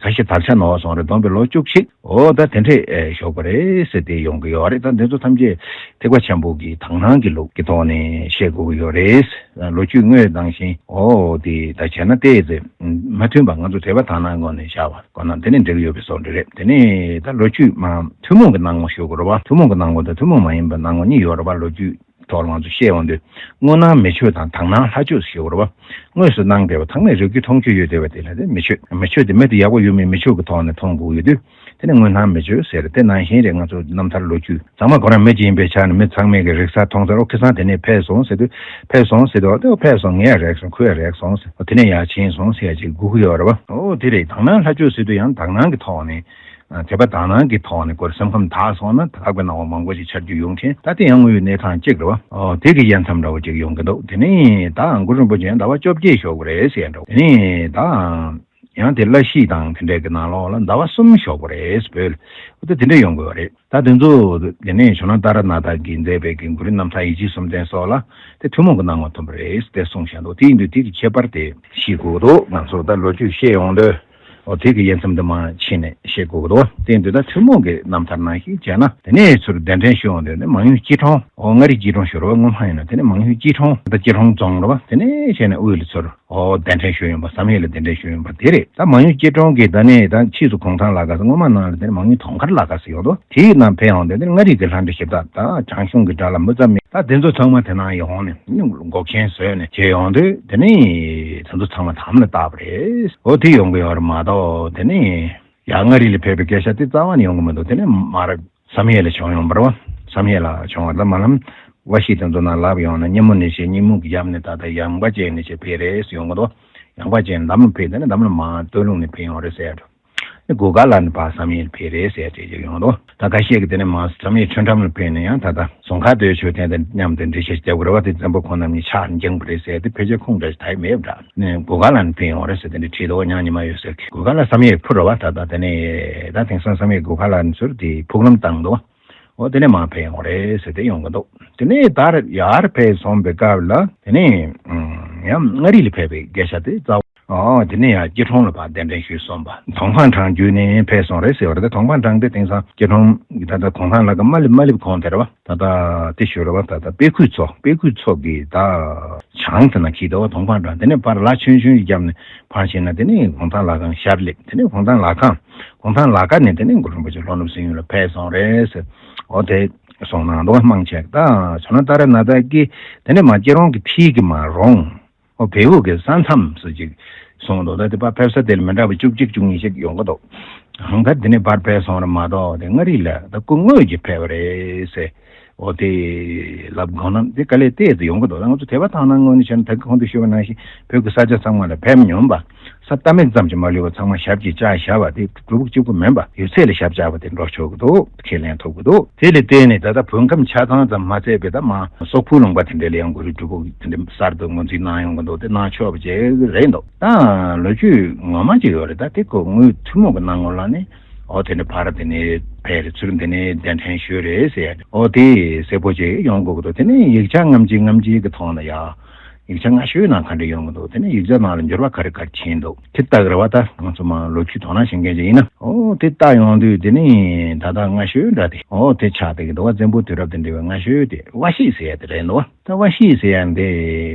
ཁ་ཤས་དར་ཆ་ནོར་སོང་རེད། བསྡོམས་པས་ལོ་བཅུ་གཅིག་འོ་ད་དེ་འདྲས་ཞོག་པ་རེད་ཟེར་དེ་ཡོང་གི་ཡོད་རེད། ད་འདི་ཚོ་ཐམས་ཅད་ཐེག་པ་ཆེན་པོ་གི་དག་སྣང་གི་ལུགས་ཀྱི་ཐོག་ནས་བཤད་དགོས་ཀྱི་ཡོད་རེད། ལོ་རྒྱུས་དངོས་དང་བཞིན་འོ་དེ་ད་བྱས་ན་ལྟས་ཚེ་མ་མཐུན་པ་ང་ཚོ་དད་པ་དག་སྣང་སྒོ་ནས་བཞག་པ་གོ་ན་དེ་ནས་འགྲིག་ཡོད་པའི་བཟོ་འདྲ་རེད། དེ་ནས་ད་ལོ་རྒྱུས་མ་ཐུན་མོང་གི་སྣང་ངོ་ཞུ་དགོས་རེད་བ། ཐུན་མོང་གི་སྣང་ངོ་དང་ཐུན་མོང་མ་ཡིན་པའི་སྣང་ངོ་གཉིས་ཡོད་རེད་བ། ལོ་རྒྱུས་ཐོག་ལ་ང་ཚོ་བཤད་འོང་དུས་དངོས་སྣང་མི་ཆོས་དང་དག་སྣང་ལྷ་ཆོས་ཞུ་དགོས་རེད་བ། དངོས་སུ་སྣང་བསྡད་པ་ཚང་མས་རིགས་རྒྱུད་མཐོང་ཆོས་ཡོད་བསྡད་པ་དེ་ལ་དེ་མི་ཆོས། མི་ཆོས་དེ་མི་དེ་ཡག་པོ་ཡོད་མེད་མི་ཆོས་ཀྱི་ཐོག་ནས་མཐོང་དགོས་ཡོད་དུས། དེ་ནི་དངོས་སྣང་མི་ཆོས་ཟེར། དེ་ནང་བཞིན་རེད། ང་ཚོ་རྣམ་ཐར་ལོ་རྒྱུས་ཚང་མ་ཁོ་རང་མི་གཅིག་ཡིན་པའི་ཆ་ནས་མི་ཚང་མས་ཀྱི་རིག་གསར་མཐོང་ཚར། ཨོ་ཁ་སང་དེ་ནས་ཕེབས་སོང་ཟེར་དུས་ཕེབས་སོང་ཟེར་དུས་ཨོ་དེ་ཨོ་ཕེབས་སོང་། ངས་ཡང་རེག་སོང་། ཁོས་ཡང་རེག་སོང་ཟེར། ཨོ་དེ་ནས་ཡར་ཕྱིན་སོང་ཟེར་ཡ་ཅིག་དགོས་ཀྱི་ཡོད་རེད་བ། ཨོ་དེ་རེད། དག་སྣང་ལྷ་ཆོས་ཟེར་དུས་ཡང་དག་སྣང་གི་ཐོག་ནས་དད་པ་དག་སྣང་གི་ཐོག་ནས་ཁོ་རང་སེམས་ཁམས་དག་སོང་ན་དག་པའི་སྣང་བ་མང་པོ་ཞིག་འཆར་རྒྱུ་ཡོང་མཁན་ད་དེ་ཡང་དངོས་ཡོད་གནས་སྟངས་གཅིག་རེད་བ། ཨོ་དེ་གི་དབྱེ་མཚམས་འདྲ་བོ་ཅིག་ཡོང་གི་འདུག་དེ་ནས་ད་གུ་རུ་རིན་པོ་ཆེ་ཡང་ཟླ་བ་བཅོ་བརྒྱད་ཞོག་གི་རེད་ཟེར་ཡ་འདྲ་བོ། དེ་ནས་ད། ཡང་དེ་བླ་གཤིས་དང་དེ་འདྲས་ཀྱི་ནང་ལོགས་ལ་ཟླ་བ་གསུམ་ཞོག་པ་རེད་བོད། འོ་དེ་དེ་འདྲས་ཡོང་དགོས་པ་རེད། ད་དེ་ཚོ་དེ་ནས་ཇོ་ནང་ཏཱ་ར་ནཱ་ཐ་གིས་མཛད་པའི་གི་གུ་རུའི་རྣམ་ཐར་ཡིད་ཆེས་གསུམ་ལྡན་སོགས་ལ་དེ་ཐུན་མོང་གི་སྣང་ངོ་ཐོན་པ་རེད་དེ་གསུངས་བཞག་འདུག་དེ་ཡིན་དུས་དེ་གི་ཁྱད་པར་དེ་ཤེས་དགོས་ཀྱི་འདུག་ང་ཚོ་ད་ལོ་རྒྱུས་བཤད་ཡོང་དུས་འོ་དེ་གི་དབྱེ་མཚམས་དེ་མར་ཕྱེ་ནས་བཤད་དགོས་ཀྱི་འདུག་དེ་ཡིན་དུས་ད་ཐུན་མོང་གི་རྣམ་ཐར་ནང་བཞིན་བྱས་ན་དེ་ནས་ཚུར་གདན་འདྲེན་ཞུ་ཡོང་དུས་ནི་མང་ཡུལ་སྐྱིད་གྲོང་འོ་མངའ་རིས་སྐྱིད་གྲོང་ཞུ་རོགས། སྔོན་མ་ཡིན་ན་དེ་ནི་མང་ཡུལ་སྐྱིད་གྲོང་ད་སྐྱིད་གྲོང་རྫོང་རེད་བ། དེ་ནས་བྱས་ནས་དབུས་ལ་ཚུར། ཨོ་གདན་འདྲེན་ཞུས་ཡོང་པ་བསམ་ཡས་ལ་གདན་འདྲེན་ཞུས་ཡོང་པ་དེ་རེད། ད་མང་ཡུལ་སྐྱིད་གྲོང་གི་ད་ནས་ད་ཕྱིས་སུ་གུང་ཐང་ལ་དགའ་ས། སྔོན་མ་ནང་ལ་དེ་ནས་མང་ཡུལ་དུང་དཀར་ལ་དགའ་ས་ཡོད་དོ། དེའི་ནང་ཕེབས་ཡོང་དེ་ནས་མངའ་རིས་ཀྱི་ལྷ་འདྲེ་ཞབས་བཏགས་ད་བྱང་ཤུང་གི་དགྲ་ལྷ་མི་ཙམ་མེད་ད་དེ་ཚོ་ཚང་མ་དེ་ནང་ཡོང་ནས་འགོག་ཆེན་བཟོས་ནས་བྱས་ཡོང་དུས་དེ་ནས་དེ་ཚོ་ཚང་མ་དམ་ལ་བཏགས་པ་རེད། ཨོ་དེ་ཡོང་གི་ཡོད་རེད་མ་གཏོགས་དེ་ནས་ཡར་མངའ་རིས་ལ་ཕེབས་པའི་སྐད་ཆ་དེ་རྩ་བ་ནས་ཡོང་གི་མི་འདུག་དེ་ནས་མར། བསམ་ཡས་ལ་བྱོན་ཡོང་བ་རེད་བ། བསམ་ཡས་ལ་བྱོན་བ་ལ་མ་ལམ་བ་ཤི་དེ་ཚོ་ནང་ལབ་ཡོང་ན་སྙེ་མོ་ནས་བྱས་སྙེ་མོ་གི་ཡབ་ནས་ད་ལྟ་ཡངས་པ་ཅན་ནས་བྱས་ཕེབས་རེད་ཟེར་ཡོང་གི་འདུག་ཡངས་པ་ཅན་འདམ་ལ་ཕེབས་དེ་ནས་འདམ་ལ་མ་སྟོད་ལུང་ནས་ཕེབས་ཡོང་རེད་ཟེར་ཡ་འདུག་ནི་གུར་དཀར་ལ་ནི་ཕར་བསམ་ཡས་ལ་ཕེབས་རེད་ཟེར་ཡ་ཅིག་ཅིག་ཡོང་འདུག་ད་ཁ་ཤས་ཀྱི་དེ་ནས་མ་བསམ་ཡས་ཆོས་འགྲམ་ལ་ཕེབས་ནས་ཡང་ད་ལྟ། ཟུང་ཁ་སྟོད་ཆོས་ཐེན་དང་མཉམ་དུ་འགྲེལ་བཤད་བརྒྱབ་དགོས་རེད་བ། དེ་བཙན་པོ་ཁོང་རྣམ་གཉིས་ཕྱག་འགྱངས་པ་རེད་ཟེར་དེ་ཕལ་ཆེར་ཁུངས་འདྲ་ཞིག་ད་ཡི་མེད་པ་འདྲ། ནས་གུར་དཀར་ལ་ནི་ཕེབས་ཡོང་རེད་ཟེར་དེ་འདྲ་བྲིས་འདུག་ཉང་ཉི་མ་ཡོད་ཟེར་གི་གུར་དཀར་ལ་བསམ་ཡས་ཕུར་རེད་བ། ད་ལྟ་དེ་ནས་ད་དེང་སང་བསམ་ཡས་གུར་དཀར་ལ་ནི་ཚུར་དེ་ཕུག་ལམ་བཏང་འདུག་འོ་དེ་ནས་མར་ཕེབས་ཡོང་རེད་ཟེར་དེ་ཡོང་གི་འདུག་དེ་ནས་ད་ཡར་ཕེབས་སོང་པའི་སྐབས་ལ་དེ་ནས་ཡང་མངའ་རིས་ལ་ཕེབས་པའི་སྐད་ཆ་དེ་རྩ་བ། ཨོ་དེ་ནས་ཡང་སྐྱིད་གྲོང་ལ་ཕར་གདན་འདྲེན་ཞུས་སོང་པ། དོང་ཕང་འགྲམ་བརྒྱུད་ནས་ཕེབས་སོང་རེད་ཟེར་བ་རེད། ད་དོང་ཕང་འགྲམ་དེ་དེང་སང་སྐྱིད་གྲོང་གི་ད་ལྟ་གུང་ཐང་ལ་ཀ་མ་ལེབ་མ་ལེབ་གོང་དེ་རེད་བ། ད་ལྟ་དེ་ཞུ་རེད་བ། ད་ལྟ་དཔེ་ཁུག་མཚོ་དཔེ་ཁུག་མཚོ་གི་ད་བྱང་དེ་ན་འཁྱིལ་འདུག་བ། དོང་ཕང་འགྲམ་དེ་ནས་ཕར་ལ་ཆུང་ཆུང་ཞིག་བརྒྱབ་ནས་ཕར་ཕྱིན་ན་དེ་ནས་གུང་ཐང་ལ་ཁང་ཤར་ལེབ་དེ་ནས་གུང་ཐང་ལ་ཁང་གུང་ཐང་ལ་ཁ་ནས་དེ་ནས་གུ་རུ་རིན་པོ་ཆེ་ལྷོ་ནུབ་སྲིན་ཡུལ་ལ་ཕེབས་སོང་རེད་ཟེར། ཨོ་དེ་གསུངས་གནང་འདུག་བ། མང་ཆེ་ད་ཇོ་ནང་ཏཱ་ར་ནཱ་ཐ་གིས་དེ་ནས་མར་སྐྱིད་གྲོང་གི་མཐིལ་གྱི་མར་རོང་། ཨོ་བལ་ཡུལ་གྱི་ས་མཚམས་སུ་ཅིག་སོང་འདུག་ད་དེ་ཕར་ཕེབས་ས་དེ་ལ་མི་འདྲ་བ་བཅུ་གཅིག་བཅུ་གཉིས་ཤིག་ཡོང་གི་འདུག་ཧང་ག་དེ་ནས་ཕར་ཕེབས་སོང་རེད་མ་གཏོགས་དེ་མངའ་རིས་ལ་ད་སྐུ་དངོས་ཀྱིས་ཕེབས་པ་རེད་ཟེར། ཨོ་དེ་ལབ་དགོས་ན་དེ་དཀའ་ལས་ཏོག་ཙམ་ཡོང་གི་འདུག་ད་ང་ཚོ་དད་པ་དག་སྣང་ངོས་ནས་བྱས་ན་ད་གིན་གོང་དུ་ཞུས་པ་ནང་བཞིན་བོད་ཀྱི་ས་ཆ་ཚང་མ་ལ་ཕེབས་མྱོང་པ། ས་རྟ་མིག་ཙམ་གྱིས་མ་ལུས་པ་ཚང་མ་ཞབས་ཀྱིས་བཅགས་བཞག་པ་དེ་སྒྲུབ་ཕུག་གཅིག་པུ་མིན་པ་ཡོད་ཚད་ལ་ཞབས་བཅགས་པ་དེ་འགྲོ་ཆོག་གི་འདུག་ཁས་ལེན་ཐུབ་ཀྱི་འདུག་དེ་ལ་བརྟེན་ནས་ད་ལྟ་བོད་ཁམས་ཆ་ཚང་ཙམ་མ་ཚད་པའི་ད་མ་སོག་ཕུག་ལུང་པ་དེ་འདྲ་ལ་ཡང་གུ་རུའི་སྒྲུབ་ཕུག་དེ་འདྲ་གསར་དུ་ངོས་འཛིན་གནང་ཡོང་གི་འདུག་དེ་གནང་ཆོག་པ་ཅིག་རེད་འདུག་ད་ལོ་རྒྱུས་ངོ་མ་ཅིག་ཡོད་རེད། ད་དེ་ཁོ་དངོས་ཐུན་མོང་གི་སྣང་ངོ་ལ་ནི་ཨོ་དེ་ནས་ཕར་དེ་ནས་ཕེབས་རེད། ཚུར་དེ་ནས་གདན་འདྲེན་ཞུས་རེད་ཟེར་ཡ་ཨོ་དེ་གསལ་པོ་ཅིག་ཡོང་དགོས་ཀྱི་འདུག་དེ་ནས་ཡིག་ཆ་རྔམ་བརྗིད་རྔམ་བརྗིད་ཀྱི་ཐོག་ནས་ཡ། ཡིག་ཆ་སྔ་ཤོས་ནང་ག་འདྲ་ཡོང་གི་འདུག་དེ་ནས་ཡིག་ཆ་ནང་ལ་འགྱུར་བ་ག་རེ་ག་རེ་ཕྱིན་འདུག་དེ་ལྟ་གི་རེད་བ། ད་ང་ཚོ་མ་ལོ་རྒྱུས་དོ་སྣང་བྱེད་མཁན་ཅིག་ཡིན་ན། ཨོ་དེ་ལྟ་ཡོང་དུས་དེ་ནས་ད་ལྟ་སྔ་ཤོས་འདྲ་དེ་ཨོ་དེ་ཆགས་བསྡད་ཀྱི་འདུག་བ། བཙན་པོ་དུས་རབས་དེ་འདྲ་བའི་སྔ་ཤོས་དེ་བ་ཤི་ཟེར་ཡ་དེ་རེད་འདུག་བ། ད་བ་ཤི་ཟེར་ཡ་འདི་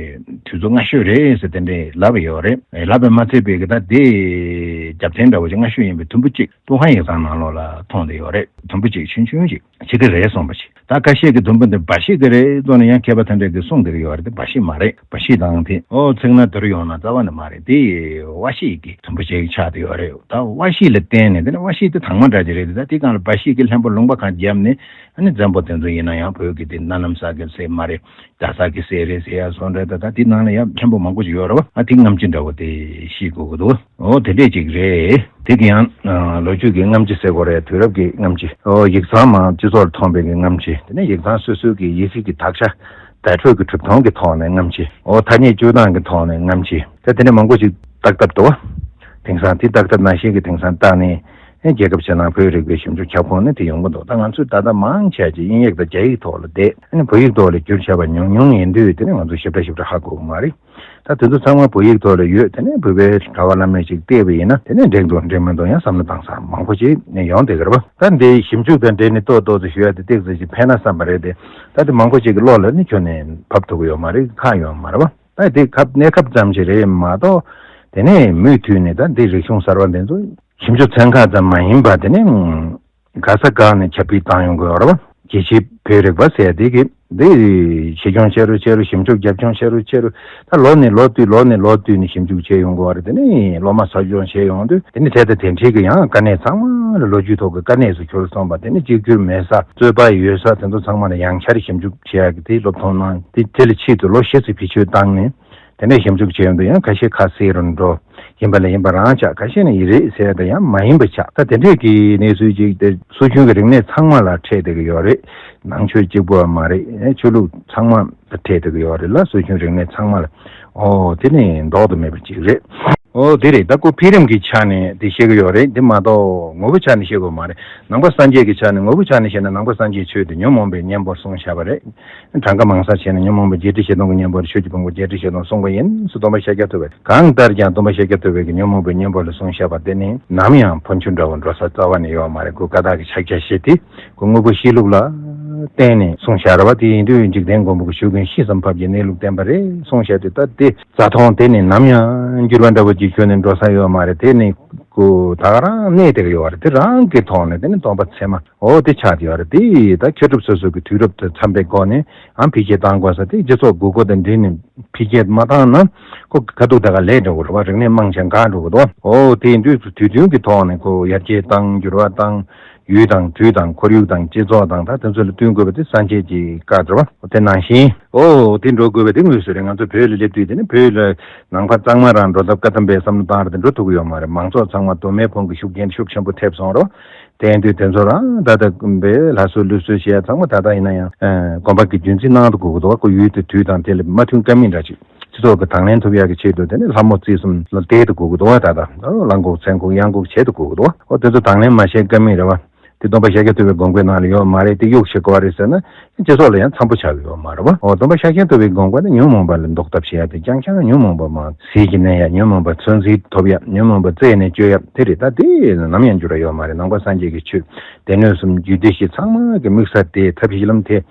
དུས་ཚོད་སྔ་ཤོས་རེད་ཟེར་དེ་འདྲས་ལབ་ཡོད་རེད། ལབ་པས་མ་ཚད་པའི་གི་ད་དེ་རྒྱབ་རྟེན་འདྲ་བོ་ཅིག་སྔ་ཤོས་ཡིན་པའི་དུམ་བུ་གཅིག་ཏུན་ཧོང་ཡིག་ཚང་ནང་ལོགས་ལ་མཐོང་བསྡད་ཡོད་རེད། དུམ་བུ་གཅིག་ཆུང་ཆུང་ཅིག་བྱེད་ཀྱི་རེད་གསུངས་པ་ཞིག་ད་ཁ་ཤས་ཀྱིས་དུམ་བུ་འདི་བ་ཤི་གི་རེད་གསུངས་ནས་ཡང་མཁས་པ་དེ་འདྲས་ཀྱིས་གསུངས་བསྡད་ཀྱི་ཡོད་རེད། དེ་བ་ཤི་མ་རེད། བ་ཤི་དང་དེ་ཨོ་ཚིག་སྣ་བསྡུར་ཡོང་ན་རྩ་བ་ནས་མ་རེད། དེ་བ་ཤི་གི་དུམ་བུ་ཅིག་ཆགས་བསྡད་ཡོད་རེད། ད་བ་ཤི་ལ་བརྟེན་ནས་དེ་ནི་བ་ཤི་དེ་དྭངས་མ་འདྲ་ཅིག་རེད། དེ་ད་དེ་སྒང་ལ་བ་ཤི་གི་ལྷན་པོ་ལུང་པ་གང་བརྒྱབ་ནས་ཨ་ནི་བཙན་པོ་དེ་ཚོ་ཡིན་ན་ཡང་བོད་ཀྱི་དེ་སྣ་ནམ་ས་གི་སྲས་མ་རེད། རྒྱ་ཚ་གི་སྲས་རེད་ཟེར་ཡ་བཟོ་འདྲ། ད་ད་དེ་ནང་ལ་ཡང་མཁན་པོ་མང་པོ་ཞིག་ཡོད་རེད་བ། ཨ་དེ་རྔམ་བརྗིད་འདྲ་བོ་དེ་ཤེས་དགོས་ཀྱི་འདུག་ཨོ་དེ་འདྲས་ཅིག་རེད། དེ་གི་ཡང་ཨ་ལོ་རྒྱུས་ཀྱི་རྔམ་བརྗིད་ཟེར་དགོས་རེད། དུས་རབས་ཀྱི་རྔམ་བརྗིད། ཨོ་ཡིག་ཚང་མ་སྤྱི་ཚོགས་ལ་ཐོན་པའི་གི་རྔམ་བརྗིད། དེ་ནས་ཡིག་ཚང་སོ་སོའི་གི་ཡི་གེ་གི་དག་ཆ་བརྡ་སྤྲོད་ཀྱི་གྲུབ་དོན་གྱི་ཐོག་ནས་རྔམ་བརྗིད། ཨོ་ཐ་སྙད་སྤྱོད་སྟངས་ཀྱི་ཐོག་ནས་རྔམ་བརྗིད། ད་དེ་ནས་མང་པོ་ཞིག་བརྟག་ཐབས་འདུག་བ། དེང་སང་དེ་བརྟག་ཐབས་ནང་བཞིན་གྱི་དེང་སང་བརྟག་ནས་ ནས་རྒྱལ་ཁབ་ཕྱི་ནང་བོད་རིག་པའི་ཞིབ་འཇུག་ཁྱབ་ཁོངས་ནས་དེ་ཡོང་གི་འདུག་ད་ང་ཚོས་ད་ལྟ་མང་ཆེ་ཅིག་དབྱིན་ཡིག་དང་རྒྱ་ཡིག་ཐོག་ལ་བསྡད་ཨ་ནི་བོད་ཡིག་ཐོག་ལ་བསྒྱུར་བྱས་པ་ཉུང་ཉུང་ཡིན་དུས་དེ་ནས་ང་ཚོས་ཞིབ་ཕྲ་ཞིབ་ཕྲ་ཧ་གོ་གི་མ་རེད། ད་དེ་ཚོ་ཚང་མ་བོད་ཡིག་ཐོག་ལ་ཡོད། དེ་ནས་བོད་པའི་གྲྭ་པ་བླ་མས་ཅིག་བལྟས་པ་ཡིན་ན་དེ་ནས་འགྲིག་འདུག་འགྲིག་མི་འདུག་ཡང་བསམ་བློ་བཏང་ས་མང་པོ་ཅིག་ནས་ཡོང་བསྡད་ཀྱི་རེད་པ། ད་འདི་ཞིབ་འཇུག་དང་འབྲེལ་ནས་ཏོག་ཏོག་ཙམ་ཞུ་ཡ་དེ་ཏོག་ཙམ་ཅིག་ཕན་ན་བསམ་པ་རེད་དེ། ད་དེ་མང་པོ་ཅིག་གི་བློ་ལ་ནི་ཁྱོན་ནས་བབས་ཐུབ་ཀྱི་ཡོད་མ་རེད། ཁག་ཡོད་མ་རེད་པ། ད་དེ་ཁབ་གནས་སྐབས་ཙམ་ཞིག་རེད་མ་གཏོགས། དེ་ནས་མུ་མཐུད་ནས་ད་འདི་རིག་གཞུང་གསར་བ་འདི་ཚོ་ཞིབ་འཇུག་ཚན་ཁག་ཙམ་མ་ཡིན་པ་དེ་ནས་ག་ས་ག་ནས་ཁྱབ་སྤེལ་བཏང་ཡོང་གི་ཡོད་རེད་པ། རྒྱལ་སྤྱིའི་བོད་རིག་པ་ཟེར་དེ་གི་འདི་ཕྱིས་སྐྱོང་བྱེད་རོགས་བྱེད་རོགས། ཞིབ་འཇུག་རྒྱབ་སྐྱོང་བྱེད་རོགས་བྱེད་རོགས། ད་ལོ་ནས་ལོ་བསྟུད་ལོ་ནས་ལོ་བསྟུད་ནས་ཞིབ་འཇུག་བྱེད་ཡོང་གི་ཡོད་རེད། དེ་ནས་སློབ་མ་གསོ་སྐྱོང་བྱེད་ཡོང་དུས་དེ་ནས་དེ་དང་དེ་འཁྲིས་ཀྱི་ཡང་དཀའ་གནད་ཚང་མ་ལ་ལོ་རྒྱུས་ཐོག་གི་དཀའ་གནད་སུ་གྱུར་སོང་བ། དེ་ནས་གཅིག་གྱུར་མེད་ས་རྩོད་པ་ཡོད་ས་དེ་ཚོ་ཚང་མ་ལ་ཡང་བསྐྱར་ཞིབ་འཇུག་བྱེད་ཡག་གི་དེ་སློབ་སྟོན་གནང་། དེ་དེ་ལ་ཆེད་དུ་ལོ་བཞི་ཙམ་བེད་སྤྱོད་བཏང་ནས། དེ་ནས་ཞིབ་འཇུག་བྱས་ཡོང་དུས་ཡང་ཁ་ཤས་ཁ་གསལ་རུ་འགྲོ། ཡིན་པ་ལ་ཡིན་པ་རང་ཆགས། ཁ་ཤས་ནི་ཡིན་རེད་ཟེར་ཡ་དང་ཡང་མ་ཡིན་པ་ཆགས། ད་དེ་འདྲས་ཀྱི་གནས་ཚུལ་ཅིག་དེ་སྲོལ་རྒྱུན་གྱི་རིག་གནས་ཚང་མ་ལ་འཕྲད་བསྡད་ཀྱི་ཡོད་རེད། ནང་ཆོས་གཅིག་པུ་མ་རེད། ཆོས་ལུགས་ཚང་མ་ལ་འཕྲད་བསྡད་ཀྱི་ཡོད་རེད་ལ། སྲོལ་རྒྱུན་རིག་གནས་ཚང་མ་ལ། ཨོ་དེ་ནི་ལྡོག་ཏུ་མེད་པ་ཅིག་རེད། ཨོ་དེ་རེད། ད་ཁོ་འཕེལ་རིམ་གྱི་ཆ་ནས་དེ་བཤད་ཀྱི་ཡོད་རེད། དེ་མ་གཏོགས་ངོ་བོའི་ཆ་ནས་བཤད་དགོས་མ་རེད། ནང་པ་སངས་རྒྱས་ཀྱི་ཆ་ནས་ངོ་བོའི་ཆ་ནས་བཤད་ན་ནང་པ་སངས་རྒྱས་ཆོས་དེ་ཉོན་མོངས་པའི་གཉེན་པོར་གསུངས་བཞག་པ་རེད། གྲངས་ཀ་མང་ས་བྱས་ན་ཉོན་མོངས་པ་བརྒྱད་ཁྲི་བཞི་སྟོང་གི་གཉེན་པོར་ཆོས་ཀྱི་ཕུང་པོ་བརྒྱད་ཁྲི་བཞི་སྟོང་གསུངས་པ་ཡིན་ཟེར་སྟོན་པ་ཤཱཀྱ་ཐུབ་པས། གང་ལྟར་ཀྱང་སྟོན་པ་ཤཱཀྱ་ཐུབ་པས་ཀྱི་ཉོན་མོངས་པའི་གཉེན་པོ་ལ་གསུངས་བཞག་པ་དེ་ནི་ནམ་ཡང་ཕོ་མཆོག་འདྲ་བོ་འགྲོ་ས་རྩ་བ་ནས་ཡོད་མ་རེད། ཁོ་ཀ་དག་གི་ཕྱག་རྒྱ་བཞི་སྟེ་ཁོ་དངོས་པོ་གཤིས་ལུགས་ལ་བརྟེན་ནས་གསུངས་བཞག་རེད་པ། དེ་ཡིན་དུས་འཇིག་རྟེན་མགོན་པོ་གི་ཞུ་མཁན་ཤི་ཙམ་ཕབ་ཀྱི་གནས་ལུགས་བསྟན་པ་རེད་གསུངས་བཞག་དུས། ད་དེ་རྩ་ཐོག་དེ་ནི་ནམ་ཡང་འགྱུར་བ་འདྲ་བོ་ཅིག་ཁྱོན་ནས་འགྲོ་ས་ཡོད་མ་རེད། དེ་ནི་ཁོ་ད་ག་རང་གནས་བསྡད་ཀྱི་ཡོད་རེད། དེ་རང་གི་ཐོག་ནས་དེ་ནི་སྟོན་པ་ཚད་མ། འོ་དེ་ཆགས་ཡོད་རེད། དེ་ད་མཁས་གྲུབ་སོ་སོ་གི་དུས་རབས་དང་འཚམ་པའི་སྒོ་ནས་ཨང་འཕེལ་རྒྱས་གཏང་དགོས་ས་དེ་སྤྱི་ཚོགས་དགོས་མཁོ་དང་འབྲེལ་ནས་འཕེལ་རྒྱས་མ་བཏང་ན་ཁོ་ཁ་ཐུག་ད་ག་ལས་འགྲོ་གི་རེད་བ། རིག་གནས་མང་ཆེ་འགག་འགྲོ་གི་འདུག་འོ་དེ་ཡིན་དུས་དུས་རྒྱུན་གྱི་ཐོག་ནས་ཁོ་ཡར་རྒྱས་བཏང་འགྱུར་བ་བཏང་། ཡུལ་དང་དུས་དང་ཁོར་ཡུག་དང་སྤྱི་ཚོགས་དང་ད་དེ་ཚོ་ལ་བསྟུན་དགོས་པ་དེ་སངས་རྒྱས་ཀྱི་བཀའ་རེད་བ། དེ་ནང་བཞིན་འོ་དེ་འགྲོ་དགོས་པ་དེ་དངོས་སུ་རེད། ང་ཚོ་བོད་ལ་སླེབས་དུས་དེ་ནི་བོད་ལ་ནང་པ་གཙང་མ་རང་འགྲོ་ཐབས་བཀའ་གདམས་པའི་བསམ་བློ་བཏང་རེད་དེ་འགྲོ་ཐུབ་ཀྱི་ཡོད་མ་རེད། མང་ཚོགས་ཚང་མ་གདོད་མའི་ཕུང་གི་ཤུགས་རྐྱེན་ཤུགས་ཆེན་པོ་ཐེབས་སོང་རོ། དེ་ཡིན་དུས་དེ་ཚོ་རང་ད་ལྟ་བོད་ལྷ་གསོལ་ལུས་གསོལ་བྱེད་ཡ་ཚང་མ་ད་ལྟ་ཡིན་ན་ཡང་དགོན་པ་གི་རྒྱུན་འཛིན་གནང་དུ་དགོས་ཀྱི་འདུག་ཁོ་ཡུལ་དེ་དུས་དང་དེ་ལ་མ་མཐུན་ཀ་མེད་འདྲ་ཅིག་སྤྱི་ཚོགས་ཀྱི་དང་ལེན་ཐུབ་ཡག་གི་ཆེད་དུ་དེ་ནི་ལྷ་མོ་རྩིས་གསུམ་ལ་བལྟས་ཏེ་དགོས་ཀྱི་འདུག་བ། ད་ལྟ་གླང་གོག་མཚན་གོག་གཡང་གོག་བྱེད་དུ་དགོས་ཀྱི་འདུག་བ། ཨོ་དེ་ཚོ་དང་ལེན་མ་བྱེད་ཀ་མེད་རེད་བ། དེ་སྟོན་པ་ཤཱཀྱ་ཐུབ་པའི་དགོངས་པའི་ནང་ལ་ཡོད་མ་རེད། དེ་གཡོག་བྱེད་དགོས་བ་རེད་ཟེར་ན་སྤྱི་ཚོགས་ལ་ཡང་འཚམ་པོ་ཆགས་ཀྱི་ཡོད་མ་རེད་བ། ཨོ་སྟོན་པ་ཤཱཀྱ་ཐུབ་པའི་དགོངས་པ་ནི་ཉོན་མོངས་པ་ལ་ཟློག་ཐབས་བྱེད་ཡ་དེ་རྐྱང་རྐྱང་ཉོན་མོངས་པ་མ་ཟིལ་གྱིས་གནོན་ཡ། ཉོན་མོངས་པ་ཚོད་འཛིན་ཐོབ་ཡ། ཉོན་མོངས་པ་རྩད་ནས་གཅོད་ཡ་དེ་རེད། ད་དེ་ནམ་ཡང་འགྱུར་བ་ཡོད་མ་རེད། ནང་པ་སངས་རྒྱས་ཀྱི་ཆོས་སྡེ་སྣོད་གསུམ་རྒྱུད་སྡེ་བཞི་ཚང་མ་གི་དམིགས་ས་དེ་ཐབས་གཞི་ལམ་དེ།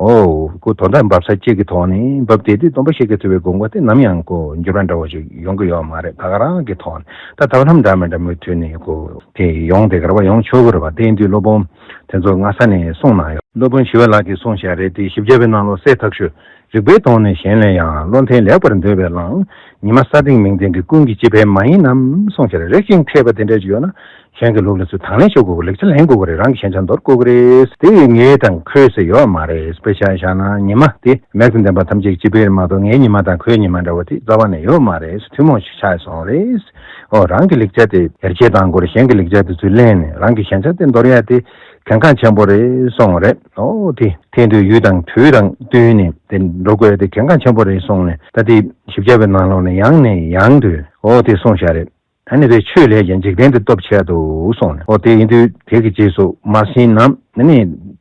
ཨོ། ཁོ་དོན་དག་འབབ་ས་གཅིག་གི་ཐོག་ནས་འབབ་བསྡད་དུས་སྟོན་པ་ཤཱཀྱ་ཐུབ་པའི་དགོངས་པ་དེ་ནམ་ཡང་ཁོ་འགྱུར་བ་འདྲ་བོ་ཞིག་ཡོང་གི་ཡོད་མ་རེད། ད་ག་རང་གི་ཐོག་ནས་ད་ཐབས་ལམ་འདྲ་མི་འདྲ་མུ་མཐུད་ནས་ཁོ་དེ་ཡོང་བསྡད་ཀྱི་རེད་བ། ཡོང་ཆོག་གི་རེད་བ། དེ་ཡིན་དུས་སློབ་དཔོན་དེ་ཚོ་སྔ་ས་ནས་གསུངས་གནང་ཡོད། སློབ་དཔོན་ཞི་བ་ལྷ་གིས་གསུངས་བཞག་རེད་དེ། བཞི་བརྒྱ་པའི་ནང་ལོགས་གསལ་ཐག་ཆོད། རིག་པའི་ཐོག་ནས་གཞན་ལས་ཡང་། བློ་མཐུན་ལེགས་པར་འདོད་པས་བླངས། ཉི་མ་ས་སྟེང་མིང་ལྡན་གྱི། ཀུན་གྱི་སྤྱི་ཕན་མ་ཡིན་ནམ། གསུངས་བཞག་རེད། རེག་ཅིང་འཕྲད་པ་དེ་འདྲ་ཅིག་ཡོད་ན། གཞན་གྱི་ལུགས་ལ་ཚུར་དང་ལེན་ཞུ་དགོས་ཀྱི། ལེགས་ཆ་ལེན་དགོས་ཀྱི་རེད། རང་གི་ཞན་ཆ་འདོར་དགོས་ཀྱི་རེད། དེ་ངས་དང་ཁོས་ཟེར་ཡོད་མ་རེད། དཔེ་ཆ་བཞག་ན་ཉི་མ་དེ་མེད་དུ་ལྡན་པ་ཐམས་ཅད་ཀྱི་སྤྱི་དཔལ་མ་གཏོགས་ངའི་ཉི་མ་དང་ཁོའི་ཉི་མ་འདྲ་བ་དེ་རྩ་བ་ནས་ཡོད་མ་རེད། ཐུན་མོང་ཞིག་ཆགས་སོང་རེད། ཨོ་རང་གི་ལེགས་ཆ་དེ་ཡར་རྒྱས་གཏང་དགོས་རེད། གཞན་གྱི་ལེགས་ཆ་དེ་ཚུར་ལེན་ནས་རང་གི་ཞན་ཆ་དེ་འདོར་ཡ་དེ་གལ་འགངས་ཆེན་པོ་རེད་གསུངས་རེད། ཨོ་དེ་དེ་དུས་ཡུལ་དང་དུས་དང་བསྟུན་ནས་དེ་འགྲོ་དགོས་ཡ་དེ་གལ་འགངས་ཆེན་པོ་རེད་གསུངས་ནས། ད་དེ་བཞི་བརྒྱ་པའི་ནང་ལོགས་ནས་ཡང་ནས་ཡང་དུ་ཨོ་དེ་གསུངས་བཞག་རེད། ཨ་ནི་དེ་ཆོས་ལས་ཀྱང་འཇིག་རྟེན་དུ་སྟོབས་ཆེ་འདུག་གསུངས་ནས། ཨོ་དེ་ཡིན་དུས་དེ་གི་རྗེས་སུ་མ་ཟིན་ནམ་ཨ་ནི་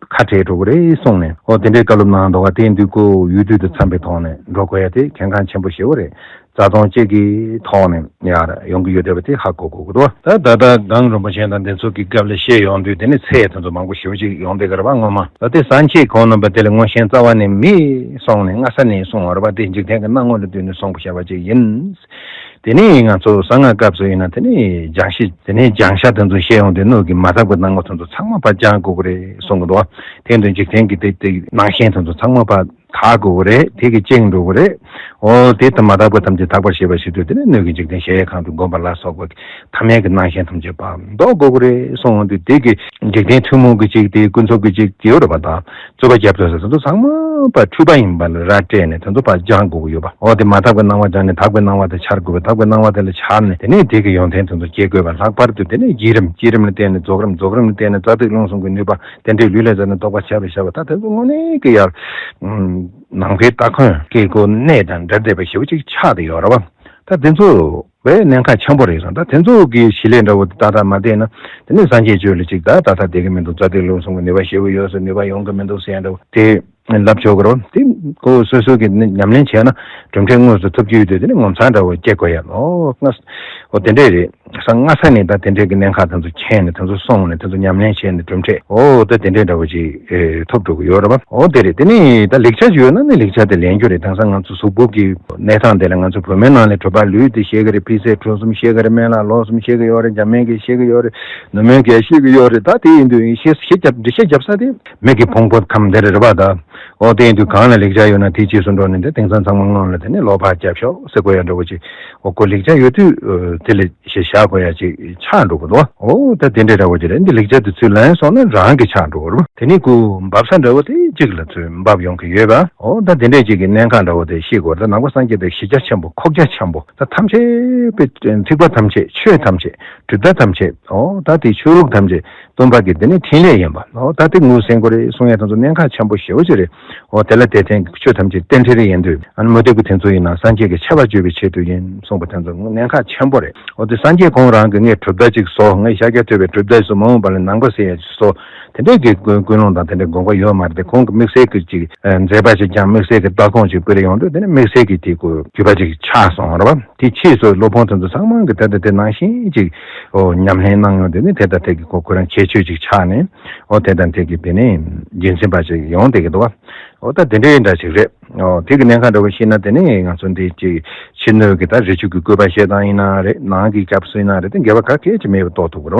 ཁ་བྲལ་འགྲོ་གི་རེད་གསུངས་ནས། ཨོ་དེ་འདྲའི་བཀའ་སློབ་གནང་འདུག་བ། དེ་ཡིན་དུས་ཁོ་ཡུལ་དུས་དང་འཚམ་པའི་ཐོག་ནས་འགྲོ་དགོས་ཡ་དེ་གལ་འགངས་ཆེན་པོ་ཞེ་པོ་རེད། རྩ་དོན་གཅིག་གི་ཐོག་ནས་ཡར་ཡོང་གི་ཡོད་བསྡད་པ་དེ་ཧ་གོ་དགོས་ཀྱི་འདུག་ད་ད་ལྟ་གངས་རིན་པོ་ཆེ་དང་དེ་ཚོ་གི་སྐབས་ལ་བཤད་ཡོང་དུས་དེ་ནི་ཚད་དེ་ཚོ་མང་པོ་ཞེ་པོ་ཅིག་ཡོང་བསྡད་ཀྱི་རེད་པ། སྔོན་མ་ད་དེ་སངས་རྒྱས་ཁོང་རྣམ་པ་དེ་ལ་མངོན་ཞེན་རྩ་བ་ནས་མེད་གསུངས་ནས་སྔ་ས་ནས་གསུངས་པ་རེད་པ། དེ་འཇིག་རྟེན་གྱི་སྣང་ངོ་ལ་ལྟོས་ནས་གསུངས་པ་བྱས་པ་ཅིག་ཡིན། དེ་ནས་ང་ཚོ་གསང་སྔགས་སྐབས་སུ་ཡིན་ན་དེ་ནས་སྦྱང་གཞི་དེ་ནས་སྦྱང་བྱ་དེ་ཚོ་བཤད་ཡོང་དུས་སྣོད་ཀྱི་མ་དག་པའི་སྣང་ངོ་དེ་ཚོ་ཚང་མ་ཕར་སྦྱང་དགོས་ཀྱི་རེད་གསུང་གི་འདུག་བ། དེ་འདྲ་འཇིག་རྟེན་གྱི་དེ་དེ་སྣང་ཞེན་དེ་ཚོ་ཚང་མ་ཕར་དག་དགོས་ཀྱི་རེད། དེ་གི་བཅིངས་འགྲོ་གི་རེད། འོ་དེ་ལྟར་མ་དག་པ་ཐམས་ཅད་དག་པར་བྱེད་པ་ཞིག་ཏུ་དེ་ནས་སྣོད་ཀྱི་འཇིག་རྟེན་གཞལ་ཡས་ཁང་དུ་བསྒོམ་པ་ལ་སོགས་པ་ཐ་མལ་གྱི་སྣང་ཞེན་ཐམས་ཅད་ཕར་ཟློག་དགོས་ཀྱི་རེད་གསུངས་འོང་དུས་དེ་གི་འཇིག་རྟེན་ཐུན་མོང་གི་གཅིག་དེ་ཀུན་རྫོབ་ཀྱི་གཅིག་དེ་ཡོད་རེད་པ། དང་རྩོད་པ་རྒྱབ་ཐོག་ས་དེ་ཚོ་ཚང་མ་ཕར་འཁྲུལ་པ་ཡིན་པ་ལ་ར་སྤྲད་ནས་དེ་ཚོ་ཕར་སྦྱང་དགོས་ཀྱི་ཡོད་པ། འོ་དེ་མ་དག་པའི་སྣང་བ་སྦྱངས་ནས་དག་པའི་སྣང་བ་དེ་འཆར་དགོས་པ། དག་པའི་སྣང་བ་དེ་ལ་འཆར་ནས་དེ་ནས་དེ་གི་ཡོན་ཏན་དེ་ཚོ་སྐྱེ་དགོས་པ། ལྷག་པར་དུ་དེ་ནས་བསྐྱེད་རིམ། བསྐྱེད་རིམ་ལ་བརྟེན་ནས་རྫོགས་རིམ། རྫོགས་རིམ་ལ་བརྟེན་ནས་རྩ་ཐིག་རླུང་གསུམ་གྱི་ནུས་པ། དེ་འདྲའི་ལུས་ལ་ཟེར་ནས་རྟོགས་པ་ཆགས་པའི་ཤར་བ། ད་དེ་ཚོ་དངོས་གནས་ཀྱི་ཡར་ནང་པའི་ལྟ་གོན་གྱི་གོ་གནས་དང་འབྲེལ་བསྡད་པ་ཞེ་པོ་ཅིག་ཆགས་བསྡད་ཡོད་རེད་བ། ད་དེ་ཚོ་བས་གནད་འགག་ཆེན་པོ་རེད་སོང་། ད་དེ་ཚོ་གི་གཞི་ལས་འདྲ་བོ་ཏག་ཏག་མ་བསྡད་ན་དེ་ནི་སངས་རྒྱས་ཆོས་ལ་ཅིག་ད་ཏག་ཏག་བསྡད་ཀྱི་མི་འདུག་རྩ་དེ་ལུང་གསུམ་གྱི་ནུས་པ་ཞེ་པོ་ཡོད་ཟེར། ནུས་པ་ཡོང་གི་མི་འདུག་ཟེར་འདྲ་བོ་དེ་ལབ་ཆོག་གི་རོ། དེ་ཁོ་སོ་སོ་གི་ཉམས་ལེན་བྱས་ན་གྲུབ་འབྲས་དངོས་སུ་ཐོབ་རྒྱུ་ཡོད་དུས་དེ་ནི་ངོ་མཚར་འདྲ་བོ་སྐྱེ་དགོས་ཡ། ཨོ་སྔ་ཨོ་དེ་འདྲས་རེད། ས་སྔ་ས་ནས་ད་དེ་འདྲས་ཀྱི་གནད་འགག་དེ་ཚོ་མཁྱེན་ནས་དེ་ཚོ་སོང་ནས་དེ་ཚོ་ཉམས་ལེན་བྱས་ནས་གྲུབ་འབྲས་ཨོ་ད་དེ་འདྲས་འདྲ་བོ་ཅིག་ཨེ་ཐོབ་འགྲོ་གི་ཡོད་རེད་པ། ཨོ་དེ་རེད། དེ་ནས་ད་ལེགས་ཆ་ཅིག་ཡོད་ན་ནི་ལེགས་ཆ་དེ་ལེན་རྒྱུ་རེད། དེང་སང་ང་ཚོ་གཟུགས་པོ་གི་གནས་སྟངས་དེ་ལ་ང་ཚོ་བོད་མི་ནང་ལ་གྲུབ་པ་ལུས་དེ་ཤེས་གི་རེད། ཕི་སེ་གྲུ་གསུམ་ཤེས་གི་རེད། སྨན་བླ་ལོ་གསུམ་ཤེས་གི་ཡོད་རེད། འཇར་མན་གྱི་ཤེས་གི་ཡོད་རེད། ནུབ་མོན་གྱི་ཤེས་གི་ཡོད་རེད། ད་དེ་ཡིན་དུས་ཤེས་ཤེས་རྒྱབ་འགྲེལ་བཤད་རྒྱབ་ས་དེ་མིག་གི་ཕུང་པོ་ཁམས་དེ་རེད་རེད་པ། ད་ཨོ་དེ་ཡིན་དུས་གང་ལ་ལེགས་ཆ་ཡོད་ན་དེ་རྗེས་སུ་འགྲོ་ནས་དེ་དེང་སང་ཚང་མ་སྔོན་ལ་དེ་ནས་ལོ་ཕར་རྒྱབ་ཤོག་ཟེར་དགོས་ཡ་འདྲ་བོ་ཅིག་ཨོ་ཁོ་ལེགས་ཆ་ཡོད་དུས་ཨོ་དེ་ལ་ཞེ་བཞག་དགོས་ཡ་ཅིག་ཆགས་འགྲོ་གི་འདུག་ཨོ་ད་དེ་འདྲ་འདྲ་བོ་ཅིག་རེད། འདི་ལེགས་ཆ་དེ་ཚུར་ལེན་སོང་ན་རང་གི་ཆགས་འགྲོ་གི་རེད་པ། དེ་ནས་ཁོ་འབབ་ས་འདྲ་བོ་དེ་གཅིག་ལ་ཚུར་འབབ་ཡོང་གི་ཡོད་པ། ཨོ་ད་དེ་འདྲས་ཅིག་གི་གནད་འགག་འདྲ་བོ་དེ་ཤེས་དགོས་རེད། ད་ནང་པ་སངས་རྒྱས་དེ་གཞི་རྒྱ་ཆེན་པོ་ཁོག་རྒྱ་ཆེན་པོ། ད་ཐམས་ཅད་པའི་ཐེག་པ་ཐམས་ཅད་ཆོས་ཐམས་ཅད་གྲུབ་མཐའ་ཐམས་ཅད་ཨོ་ད་དེ་ཆོས་ལུགས་ཐམས་ཅད་སྟོན་པ་གི་དེ་ནི་འཕྲིན་ལས་ཡིན་པ། ཨོ་ད་དེ་ངོས་ཟིན་དགོས་རེད་གསུང་ཡ་དེ་ཚོ་གནད་འགག་ཆེན་པོ་ཞེ་པོ་ཅིག་རེད། ཨོ་དེ་ལ་དེ་ཐེངས་ཆོས་ཐམས་ཅད་རྟེན་འབྲེལ་ཡིན་དུས་ཨ་ནི་མུ་སྟེགས་པ་དེ་ཚོ་ཡིན་ན་སངས་རྒྱས་ཀྱི་ཆེ་བ་བརྗོད་པའི་ཆེད་དུ་ཡིན་གསུངས་པ་དེ་ཚོ་གནད་འགག་ཆེན་པོ་རེད། ཨོ་དེ་སངས་རྒྱས་ཁོང་རང་གི་ངས་གྲུབ་མཐའ་ཅིག་བཟོ། ངས་ཤཱཀྱ་ཐུབ་པའི་གྲུབ་མཐའ་ཞིག་བཟོ། མ་འོངས་པ་ལ་ནང་པ་ཟེར་ཡ་ཅིག་བཟོ། དེ་འདྲའི་གི་ཀུན་ཀུན་སློང་དང་དེ་འདྲའི་དགོངས་པ་ཡོད་མ་རེད་དེ། ཁོང་གི་དམིགས་བསལ་གྱི་ཅིག་ཨ་མཛད་པ་ཅིག་ཀྱང་དམིགས་བསལ་གྱི་བདག་དབང་ཅིག་སྤེལ་ཡོང་དུས་དེ་ནི་དམིགས་བསལ་གྱི་དེ་ཀོ་གུས་པ་ཅིག་ཆགས་སོང་རེད་པ། དེ་ཕྱིས་སུ་སློབ་དཔོན་དེ་ཚོ་ཚང་མ་གི་དེ་ལྟ་དེ་ནང་བཞིན་ཅིག་ཨོ་ཉམས་ལེན་གནང་ཡོང་དུས་ནི་དེ་ལྟ་དེ་གི་ཁོ་ཁོ་རང་ཁྱད་ཆོས་ཅིག་ཆགས་ནས་ཨོ་དེ་དང་དེ་གི་དེ་ནི་རྒྱུན་འཛིན་པ་ཅིག་ཡོང་བསྡད་ཀྱི་འདུག་པ། ཨོ་ད་དེ་འདྲའི་འདྲ་ཅིག་རེད། ཨོ་དེ་གི་གནད་འགག་འདྲ་བོ་ཤེས་ན་དེ་ནི་ང་ཚོ་འདི་ཅིག་ཕྱི་སྣོད་ཀྱི་ད་རི་ཆུ་གི་བཀོད་པ་བཤད་སྟངས་ཡིན་ན་རེད། ནང་གི་སྐྱབས་སུ་ཡིན་ན་རེད། དེ་འགལ་བ་ག་གེ་ཅིག་མེད་པ་རྟོགས་ཐུབ་ཀྱི་རེད་པ།